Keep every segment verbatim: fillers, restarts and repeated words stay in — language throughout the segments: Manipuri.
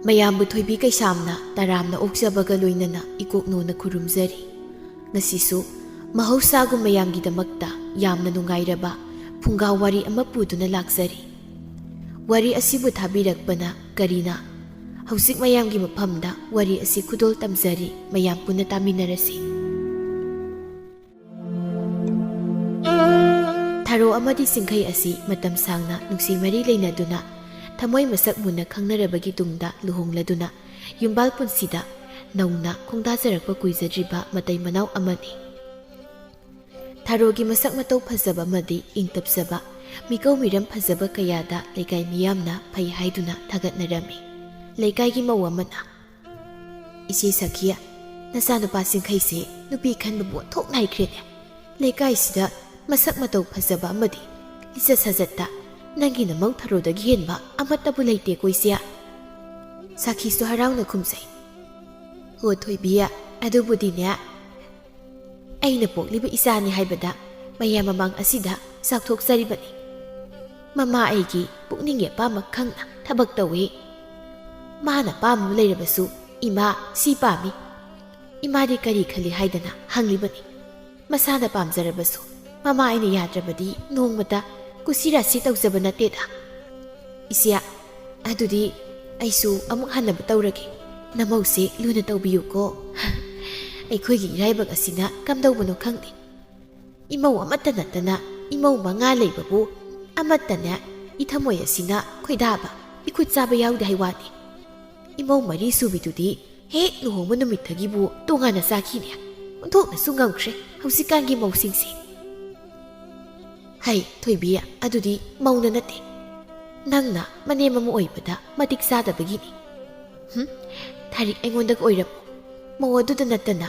ꯃꯌꯥꯝꯕꯨ ꯊꯣꯏꯕꯤ ꯀꯩꯁꯥꯝꯅ ꯇꯔꯥꯝꯅ ꯑꯣꯛꯆꯕꯒ ꯂꯣꯏꯅꯅ ꯏꯀꯣꯛꯅꯣꯅ ꯈꯨꯔꯨꯝꯖꯔꯤ꯫ ꯉꯁꯤꯁꯨ ꯃꯍꯧꯁꯥꯒꯨꯝ ꯃꯌꯥꯝꯒꯤꯗꯃꯛꯇ ꯌꯥꯝꯅ ꯅꯨꯡꯉꯥꯏꯔꯕ ꯐꯨꯡꯒꯥ ꯋꯥꯔꯤ ꯑꯃ ꯄꯨꯗꯨꯅ ꯂꯥꯛꯆꯔꯤ꯫ ꯋꯥꯔꯤ ꯑꯁꯤꯕꯨ ꯊꯥꯕꯤꯔꯛꯄꯅ ꯀꯔꯤꯅ? ꯍꯧꯖꯤꯛ ꯃꯌꯥꯝꯒꯤ ꯃꯐꯝꯗ ꯋꯥꯔꯤ ꯑꯁꯤ ꯈꯨꯗꯣꯜ ꯇꯝꯖꯔꯤ, ꯃꯌꯥꯝ ꯄꯨꯟꯅ ꯇꯥꯃꯤꯟꯅꯔꯁꯤ꯫ ꯊꯔꯣ ꯑꯃꯗꯤ ꯁꯤꯡꯈꯩ ꯑꯁꯤ ꯃꯇꯝ ꯁꯥꯡꯅ ꯅꯨꯡꯁꯤ ꯃꯔꯤ ꯂꯩꯅꯗꯨꯅ ꯊꯃꯣꯏ ꯃꯁꯛ ꯃꯨꯟꯅ ꯈꯪꯅꯔꯕꯒꯤ ꯇꯨꯡꯗ ꯂꯨꯍꯣꯡꯂꯗꯨꯅ ꯌꯨꯝꯕꯥꯜ ꯄꯨꯟꯁꯤꯗ ꯅꯧꯅ ꯈꯣꯡꯗꯥꯖꯔꯛꯄ ꯀꯨꯏꯖꯗ꯭ꯔꯤꯕ ꯃꯇꯩ ꯃꯅꯥꯎ ꯑꯃꯅꯤ꯫ ꯊꯔꯣꯒꯤ ꯃꯁꯛ ꯃꯇꯧ ꯐꯖꯕ ꯑꯃꯗꯤ ꯏꯪ ꯇꯞꯆꯕ ꯃꯤꯀꯧ ꯃꯤꯔꯝ ꯐꯖꯕ ꯀꯌꯥꯗ ꯂꯩꯀꯥꯏ ꯃꯤꯌꯥꯝꯅ ꯐꯩ ꯍꯥꯏꯗꯨꯅ ꯊꯥꯒꯠꯅꯔꯝꯃꯤ꯫ ꯂꯩꯀꯥꯏꯒꯤ ꯃꯧ ꯑꯃꯅ, "ꯏꯆꯦ ꯁꯈꯤꯌꯥ, ꯅꯆꯥꯅꯨꯄꯥ ꯁꯤꯡꯈꯩꯁꯦ ꯅꯨꯄꯤ ꯈꯟꯕꯕꯨ ꯑꯣꯟꯊꯣꯛ ꯅꯥꯏꯈ꯭ꯔꯦꯅꯦ꯫ ꯂꯩꯀꯥꯏꯁꯤꯗ ꯃꯁꯛ ꯃꯇꯧ ꯐꯖꯕ ꯑꯃꯗꯤ ꯂꯤꯆꯠ ꯁꯥꯖꯠꯇ ꯅꯪꯒꯤ ꯅꯃꯧ ꯊꯔꯣꯗꯒꯤ ꯍꯦꯟꯕ ꯑꯃꯠꯇꯕꯨ ꯂꯩꯇꯦꯀꯣ ꯏꯆꯦ?" ꯁꯥꯈꯤꯁꯨ ꯍꯔꯥꯎꯅ ꯈꯨꯝꯖꯩ, "ꯍꯣ ꯊꯣꯏꯕꯤ, ꯑꯗꯨꯕꯨꯗꯤꯅꯦ, ꯑꯩꯅ ꯄꯣꯛꯂꯤꯕ ꯏꯆꯥꯅꯤ ꯍꯥꯏꯕꯗ ꯃꯌꯥꯝ ꯃꯃꯥꯡ ꯑꯁꯤꯗ ꯆꯥꯎꯊꯣꯛꯆꯔꯤꯕꯅꯤ꯫ ꯃꯃꯥ ꯑꯩꯒꯤ ꯄꯨꯛꯅꯤꯡꯒꯤ ꯑꯄꯥꯝꯕ ꯈꯪꯅ ꯊꯕꯛ ꯇꯧꯏ꯫ ꯃꯥꯅ ꯑꯄꯥꯝꯕ ꯂꯩꯔꯕꯁꯨ, 'ꯏꯃꯥ, ꯁꯤ ꯄꯥꯝꯃꯤ.' ꯏꯃꯥꯗꯤ ꯀꯔꯤ ꯈꯜꯂꯤ ꯍꯥꯏꯗꯅ ꯍꯪꯂꯤꯕꯅꯤ꯫ ꯃꯁꯥꯅ ꯄꯥꯝꯖꯔꯕꯁꯨ ꯃꯃꯥ ꯑꯩꯅ ꯌꯥꯗ꯭ꯔꯕꯗꯤ ꯅꯣꯡꯃꯇ ꯀꯨꯁꯤ ꯔꯥꯁꯤ ꯇꯧꯖꯕ ꯅꯠꯇꯦꯗ꯫ ꯏꯆꯦ, ꯑꯗꯨꯗꯤ ꯑꯩꯁꯨ ꯑꯃꯨꯛ ꯍꯟꯅꯕ ꯇꯧꯔꯒꯦ꯫ ꯅꯃꯧꯁꯦ ꯂꯨꯅ ꯇꯧꯕꯤꯌꯨꯀꯣ꯫ ꯑꯩꯈꯣꯏꯒꯤ ꯏꯔꯥꯏꯕꯛ ꯑꯁꯤꯅ ꯀꯝꯗꯧꯕꯅꯣ ꯈꯪꯗꯦ꯫ ꯏꯃꯧ ꯑꯃꯠꯇ ꯅꯠꯇꯅ ꯏꯃꯧ ꯃꯉꯥ ꯂꯩꯕꯕꯨ ꯑꯃꯠꯇꯅꯦ ꯏꯊꯃꯣꯏ ꯑꯁꯤꯅ ꯈꯣꯏꯗꯥꯕ, ꯏꯈꯨꯠ ꯆꯥꯕ ꯌꯥꯎꯗꯦ ꯍꯥꯏ ꯋꯥꯅꯤ꯫ ꯏꯃꯧ ꯃꯔꯤ ꯁꯨꯕꯤꯗꯨꯗꯤ ꯍꯦꯛ ꯂꯨꯍꯣꯡꯕ ꯅꯨꯃꯤꯠꯇꯒꯤꯕꯨ ꯇꯣꯉꯥꯟꯅ ꯆꯥꯈꯤꯅꯦ꯫ ꯑꯣꯟꯊꯣꯛꯅꯁꯨ ꯉꯝꯈ꯭ꯔꯦ ꯍꯧꯖꯤꯛꯀꯥꯟꯒꯤ ꯃꯧꯁꯤꯡꯁꯦ꯫ ꯍꯩ, ꯊꯣꯏꯕꯤ, ꯑꯗꯨꯗꯤ ꯃꯧꯅ ꯅꯠꯇꯦ꯫ ꯅꯪꯅ ꯃꯅꯦꯝ ꯑꯃ ꯑꯣꯏꯕꯗ ꯃꯇꯤꯛ ꯆꯥꯗꯕꯒꯤꯅꯤ꯫ ꯍꯨꯝ, ꯊꯥꯔꯤꯛ ꯑꯩꯉꯣꯟꯗꯒ ꯑꯣꯏꯔꯝꯃꯨ꯫ ꯃꯧ ꯑꯗꯨꯗ ꯅꯠꯇꯅ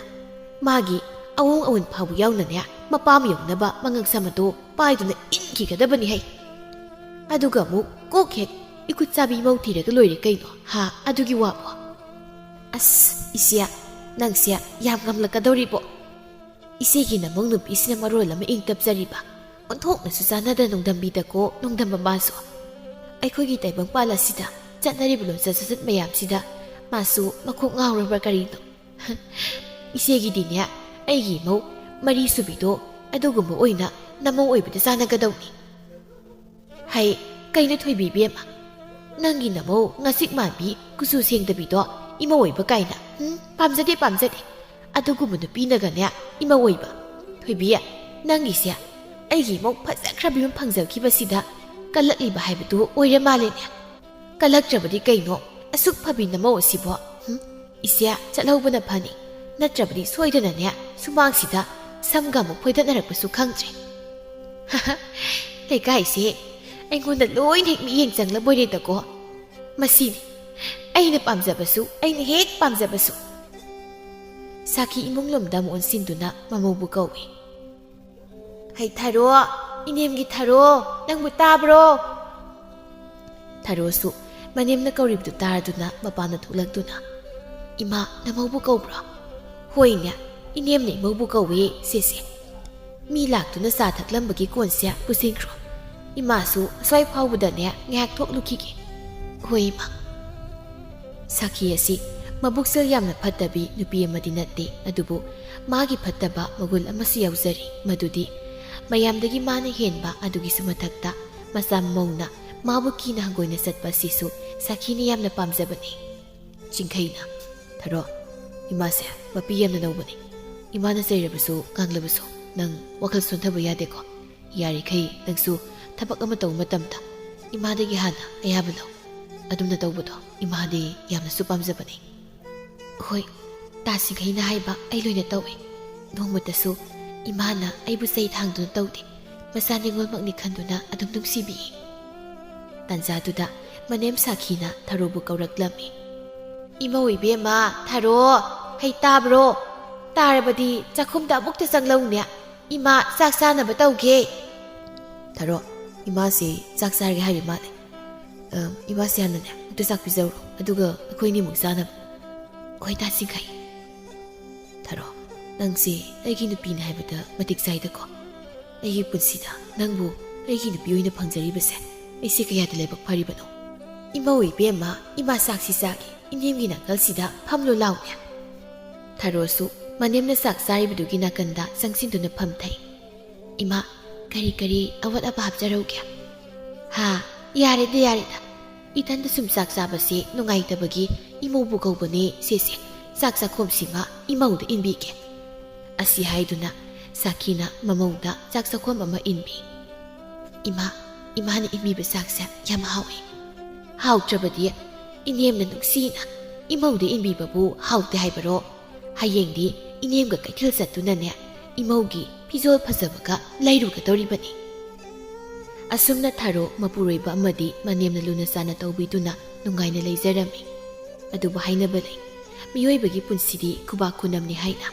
ꯃꯥꯒꯤ ꯑꯋꯣꯡ ꯑꯋꯣꯟ ꯐꯥꯎꯕ ꯌꯥꯎꯅꯅꯦ ꯃꯄꯥꯝ ꯌꯧꯅꯕ ꯃꯉꯛ ꯁꯝ ꯑꯗꯣ ꯄꯥꯏꯗꯨꯅ ꯏꯟꯈꯤꯒꯗꯕꯅꯤ ꯍꯩ꯫ ꯑꯗꯨꯒ ꯑꯃꯨꯛ ꯀꯣꯛ ꯍꯦꯛ ꯏꯈꯨꯠ ꯆꯥꯕꯤ ꯃꯧ ꯊꯤꯔꯒ ꯂꯣꯏꯔꯦ ꯀꯩꯅꯣ, ꯍꯥ? ꯑꯗꯨꯒꯤ ꯋꯥꯕꯣ? ꯑꯁ, ꯏꯆꯦ, ꯅꯪꯁꯦ ꯌꯥꯝ ꯉꯝꯂꯛꯀꯗꯧꯔꯤꯕꯣ꯫ ꯏꯆꯦꯒꯤ ꯅꯃꯧ ꯅꯨꯄꯤꯁꯤꯅ ꯃꯔꯣꯜ ꯑꯃ ꯏꯪ ꯇꯞꯆꯔꯤꯕ, ꯑꯣꯟꯊꯣꯛꯅꯁꯨ ꯆꯥꯟꯅꯗ ꯅꯣꯡꯗꯝꯕꯤꯗꯀꯣ ꯅꯣꯡꯗꯝꯕ ꯃꯥꯁꯨ꯫ ꯑꯩꯈꯣꯏꯒꯤ ꯇꯥꯏꯕꯪꯄꯥꯜ ꯑꯁꯤꯗ ꯆꯠꯅꯔꯤꯕ ꯂꯣꯟꯆꯠ ꯁꯥꯖꯠ ꯃꯌꯥꯝꯁꯤꯗ ꯃꯥꯁꯨ ꯃꯀꯣꯛ ꯉꯥꯎꯔꯕ꯭ꯔꯥ ꯀꯔꯤꯅꯣ? ꯏꯆꯦꯒꯤꯗꯤꯅꯦ, ꯑꯩꯒꯤ ꯏꯃꯧ ꯃꯔꯤ ꯁꯨꯕꯤꯗꯣ ꯑꯗꯨꯒꯨꯝꯕ ꯑꯣꯏꯅ ꯅꯃꯧ ꯑꯣꯏꯕꯗ ꯆꯥꯟꯅꯒꯗꯧꯅꯤ꯫ ꯍꯩ, ꯀꯩꯅꯣ ꯊꯣꯏꯕꯤ ꯏꯕꯦꯝꯃ? ꯅꯪꯒꯤ ꯅꯃꯧ ꯉꯥꯆꯤꯛ ꯃꯥꯟꯕꯤ, ꯀꯨꯆꯨ ꯁꯦꯡꯗꯕꯤꯗꯣ ꯏꯃꯧ ꯑꯣꯏꯕ ꯀꯥꯏꯅ? ꯎꯝ, ꯄꯥꯝꯖꯗꯦ, ꯄꯥꯝꯖꯗꯦ꯫ ꯑꯗꯨꯒꯨꯝꯕ ꯅꯨꯄꯤꯅꯒꯅꯦ ꯏꯃꯧ ꯑꯣꯏꯕ? ꯊꯣꯏꯕꯤ, ꯅꯪꯒꯤꯁꯦ ꯑꯩꯒꯤ ꯏꯃꯧ ꯐꯖꯈ꯭ꯔꯕꯤ ꯑꯃ ꯐꯪꯖꯈꯤꯕꯁꯤꯗ ꯀꯜꯂꯛꯂꯤꯕ ꯍꯥꯏꯕꯗꯨ ꯑꯣꯏꯔ ꯃꯥꯜꯂꯦꯅꯦ꯫ ꯀꯜꯂꯛꯇ꯭ꯔꯕꯗꯤ ꯀꯩꯅꯣ ꯑꯁꯨꯛ ꯐꯕꯤ ꯅꯃꯧ ꯑꯁꯤꯕꯣ? ꯍꯨꯝ? ꯏꯆꯦ, ꯆꯠꯍꯧꯕꯅ ꯐꯅꯤ꯫ ꯅꯠꯇ꯭ꯔꯕꯗꯤ ꯁꯣꯏꯗꯅꯅꯦ ꯁꯨꯃꯥꯡꯁꯤꯗ ꯁꯝꯒ ꯑꯃꯨꯛ ꯐꯣꯏꯗꯠꯅꯔꯛꯄꯁꯨ ꯈꯪꯗ꯭ꯔꯦ꯫ ꯂꯩꯀꯥꯏꯁꯦ ꯑꯩꯉꯣꯟꯗ ꯂꯣꯏꯅ ꯍꯦꯛ ꯃꯤꯠꯌꯦꯡ ꯆꯪꯂꯕꯣꯏꯔꯦꯗꯀꯣ꯫ ꯃꯁꯤꯅꯤ ꯑꯩꯅ ꯄꯥꯝꯖꯕꯁꯨ, ꯑꯩꯅ ꯍꯦꯛ ꯄꯥꯝꯖꯕꯁꯨ꯫ ꯁꯥꯈꯤ ꯏꯃꯨꯡ ꯂꯣꯝꯗ ꯑꯃꯨꯛ ꯑꯣꯟꯁꯤꯟꯗꯨꯅ ꯃꯃꯧꯕꯨ ꯀꯧꯏ꯫ "ꯍꯩ ꯊꯔꯣ, ꯏꯅꯦꯝꯒꯤ ꯊꯔꯣ, ꯅꯪꯕꯨ ꯇꯥꯕ꯭ꯔꯣ?" ꯊꯔꯣꯁꯨ ꯃꯅꯦꯝꯅ ꯀꯧꯔꯤꯕꯗꯨ ꯇꯥꯔꯗꯨꯅ ꯃꯄꯥꯟꯗ ꯊꯣꯛꯂꯛꯇꯨꯅ, "ꯏꯃꯥ, ꯅꯃꯧꯕꯨ ꯀꯧꯕ꯭ꯔꯣ?" "ꯍꯣꯏꯅꯦ, ꯏꯅꯦꯝꯅ ꯏꯃꯧꯕꯨ ꯀꯧꯋꯦ, ꯁꯦ ꯁꯦ꯫ ꯃꯤ ꯂꯥꯛꯇꯨꯅ ꯆꯥ ꯊꯛꯂꯝꯕꯒꯤ ꯀꯣꯟꯁꯦ ꯄꯨꯁꯤꯟꯈ꯭ꯔꯣ꯫ ꯏꯃꯥꯁꯨ ꯑꯁ꯭ꯋꯥꯏ ꯐꯥꯎꯕꯗꯅꯦ ꯉꯥꯏꯍꯥꯛ ꯊꯣꯛꯂꯨꯈꯤꯒꯦ꯫" "ꯍꯣꯏ, ꯏꯃꯥ꯫" ꯁꯥꯈꯤ ꯑꯁꯤ ꯃꯕꯨꯛꯆꯦꯜ ꯌꯥꯝꯅ ꯐꯠꯇꯕꯤ ꯅꯨꯄꯤ ꯑꯃꯗꯤ ꯅꯠꯇꯦ, ꯑꯗꯨꯕꯨ ꯃꯥꯒꯤ ꯐꯠꯇꯕ ꯃꯒꯨꯟ ꯑꯃꯁꯨ ꯌꯥꯎꯖꯔꯤ, ꯃꯗꯨꯗꯤ ꯃꯌꯥꯝꯗꯒꯤ ꯃꯥꯅ ꯍꯦꯟꯕ, ꯑꯗꯨꯒꯤꯁꯨ ꯃꯊꯛꯇ ꯃꯆꯥ ꯃꯧꯅ ꯃꯥꯕꯨ ꯀꯤꯅ ꯍꯪꯒꯣꯏꯅ ꯆꯠꯄ ꯑꯁꯤꯁꯨ ꯁꯥꯈꯤꯅ ꯌꯥꯝꯅ ꯄꯥꯝꯖꯕꯅꯤ꯫ ꯆꯤꯡꯈꯩꯅ, "ꯊꯔꯣ, ꯏꯃꯥꯁꯦ ꯃꯄꯤ ꯌꯥꯝꯅ ꯅꯧꯕꯅꯤ꯫ ꯏꯃꯥꯅ ꯆꯩꯔꯕꯁꯨ ꯉꯥꯡꯂꯕꯁꯨ ꯅꯪ ꯋꯥꯈꯜ ꯁꯣꯟꯊꯕ ꯌꯥꯗꯦꯀꯣ꯫ ꯌꯥꯔꯤꯈꯩ ꯅꯪꯁꯨ ꯊꯕꯛ ꯑꯃ ꯇꯧꯕ ꯃꯇꯝꯗ ꯏꯃꯥꯗꯒꯤ ꯍꯥꯟꯅ ꯑꯌꯥꯕ ꯂꯧ꯫ ꯑꯗꯨꯝꯅ ꯇꯧꯕꯗꯣ ꯏꯃꯥꯗꯤ ꯌꯥꯝꯅꯁꯨ ꯄꯥꯝꯖꯕꯅꯤ꯫" "ꯍꯣꯏ, ꯇꯥ ꯆꯤꯡꯈꯩꯅ ꯍꯥꯏꯕ ꯑꯩ ꯂꯣꯏꯅ ꯇꯧꯏ꯫ ꯅꯣꯡꯃꯇꯁꯨ ꯏꯃꯥꯅ ꯑꯩꯕꯨ ꯆꯩ ꯊꯥꯡꯗꯨꯅ ꯇꯧꯗꯦ꯫ ꯃꯆꯥ ꯅꯤꯉꯣꯜꯃꯛꯅꯤ ꯈꯟꯗꯨꯅ ꯑꯗꯨꯝ ꯅꯨꯡꯁꯤꯕꯤꯌꯦ꯫" ꯇꯥꯟꯖꯥꯗꯨꯗ ꯃꯅꯦꯝ ꯁꯥꯈꯤꯅ ꯊꯔꯣꯕꯨ ꯀꯧꯔꯛꯂꯝꯃꯤ꯫ "ꯏꯃꯧ ꯏꯕꯦꯝꯃ, ꯊꯔꯣ, ꯍꯩ ꯇꯥꯕ꯭ꯔꯣ? ꯇꯥꯔꯕꯗꯤ ꯆꯥꯛꯈꯨꯝꯗ ꯑꯃꯨꯛꯇ ꯆꯪꯂꯧꯅꯦ꯫ ꯏꯃꯥ ꯆꯥꯛ ꯆꯥꯅꯕ ꯇꯧꯒꯦ꯫" "ꯊꯔꯣ, ꯏꯃꯥꯁꯦ ꯆꯥꯛ ꯆꯥꯔꯒꯦ ꯍꯥꯏꯔꯤ ꯃꯥꯜꯂꯦ꯫ ꯑ, ꯏꯃꯥꯁꯦ ꯍꯥꯟꯅꯅꯦ ꯑꯃꯨꯛꯇ ꯆꯥꯛ ꯄꯤꯖꯧꯔꯣ, ꯑꯗꯨꯒ ꯑꯩꯈꯣꯏꯅꯤꯃꯨꯛ ꯆꯥꯅꯕ꯫" "ꯍꯣꯏ, ꯇꯥ ꯆꯤꯡꯈꯩ꯫" "ꯊꯔꯣ, ꯅꯪꯁꯦ ꯑꯩꯒꯤ ꯅꯨꯄꯤꯅꯦ ꯍꯥꯏꯕꯗ ꯃꯇꯤꯛ ꯆꯥꯏꯗꯀꯣ꯫ ꯑꯩꯒꯤ ꯄꯨꯟꯁꯤꯗ ꯅꯪꯕꯨ ꯑꯩꯒꯤ ꯅꯨꯄꯤ ꯑꯣꯏꯅ ꯐꯪꯖꯔꯤꯕꯁꯦ ꯑꯩꯁꯦ ꯀꯌꯥꯗ ꯂꯥꯏꯕꯛ ꯐꯔꯤꯕꯅꯣ꯫" "ꯏꯃꯧ ꯏꯕꯦꯝꯃ, ꯏꯃꯥ ꯆꯥꯛꯁꯤ ꯆꯥꯒꯦ, ꯏꯅꯦꯝꯒꯤ ꯅꯥꯀꯜꯁꯤꯗ ꯐꯝꯂꯨ ꯂꯥꯎꯅꯦ꯫" ꯊꯔꯣꯁꯨ ꯃꯅꯦꯝꯅ ꯆꯥꯛ ꯆꯥꯔꯤꯕꯗꯨꯒꯤ ꯅꯥꯀꯟꯗ ꯆꯪꯁꯤꯟꯗꯨꯅ ꯐꯝꯊꯩ꯫ "ꯏꯃꯥ, ꯀꯔꯤ ꯀꯔꯤ ꯑꯋꯥꯠ ꯑꯄꯥ ꯍꯥꯞꯆꯔꯧꯒꯦ?" "ꯍꯥ, ꯌꯥꯔꯦꯗ ꯌꯥꯔꯦꯗ, ꯏꯊꯟꯗ ꯁꯨꯝ ꯆꯥꯛ ꯆꯥꯕꯁꯦ ꯅꯨꯡꯉꯥꯏꯇꯕꯒꯤ ꯏꯃꯧꯕꯨ ꯀꯧꯕꯅꯦ꯫ ꯁꯦꯁꯦ, ꯆꯥꯛ ꯆꯥꯛꯈꯣꯝꯁꯤꯃ ꯏꯃꯧꯗ ꯏꯟꯕꯤꯒꯦ꯫" ꯑꯁꯤ ꯍꯥꯏꯗꯨꯅ ꯁꯥꯈꯤꯅ ꯃꯃꯧꯗ ꯆꯥꯛ ꯆꯥꯛꯈꯣꯝ ꯑꯃ ꯏꯟꯕꯤ꯫ "ꯏꯃꯥ, ꯏꯃꯥꯅ ꯏꯟꯕꯤꯕ ꯆꯥꯛꯁꯦ ꯌꯥꯝ ꯍꯥꯎꯏ꯫" "ꯍꯥꯎꯇ꯭ꯔꯕꯗꯤ? ꯏꯅꯦꯝꯅ ꯅꯨꯡꯁꯤꯅ ꯏꯃꯧꯗ ꯏꯟꯕꯤꯕꯕꯨ ꯍꯥꯎꯇꯦ ꯍꯥꯏꯕꯔꯣ? ꯍꯌꯦꯡꯗꯤ ꯏꯅꯦꯝꯒ ꯀꯩꯊꯦꯜ ꯆꯠꯇꯨꯅꯅꯦ, ꯏꯃꯧꯒꯤ ꯐꯤꯖꯣꯜ ꯐꯖꯕꯒ ꯂꯩꯔꯨꯒꯗꯧꯔꯤꯕꯅꯤ꯫" ꯑꯁꯨꯝꯅ ꯊꯥꯔꯣ ꯃꯄꯨꯔꯣꯏꯕ ꯑꯃꯗꯤ ꯃꯅꯦꯝꯅ ꯂꯨꯅ ꯆꯥꯟꯅ ꯇꯧꯕꯤꯗꯨꯅ ꯅꯨꯡꯉꯥꯏꯅ ꯂꯩꯖꯔꯝꯃꯤ꯫ ꯑꯗꯨꯕꯨ ꯍꯥꯏꯅꯕ ꯂꯩ, ꯃꯤꯑꯣꯏꯕꯒꯤ ꯄꯨꯟꯁꯤꯗꯤ ꯈꯨꯕꯥꯛ ꯈꯨꯅꯝꯅꯤ ꯍꯥꯏꯅ꯫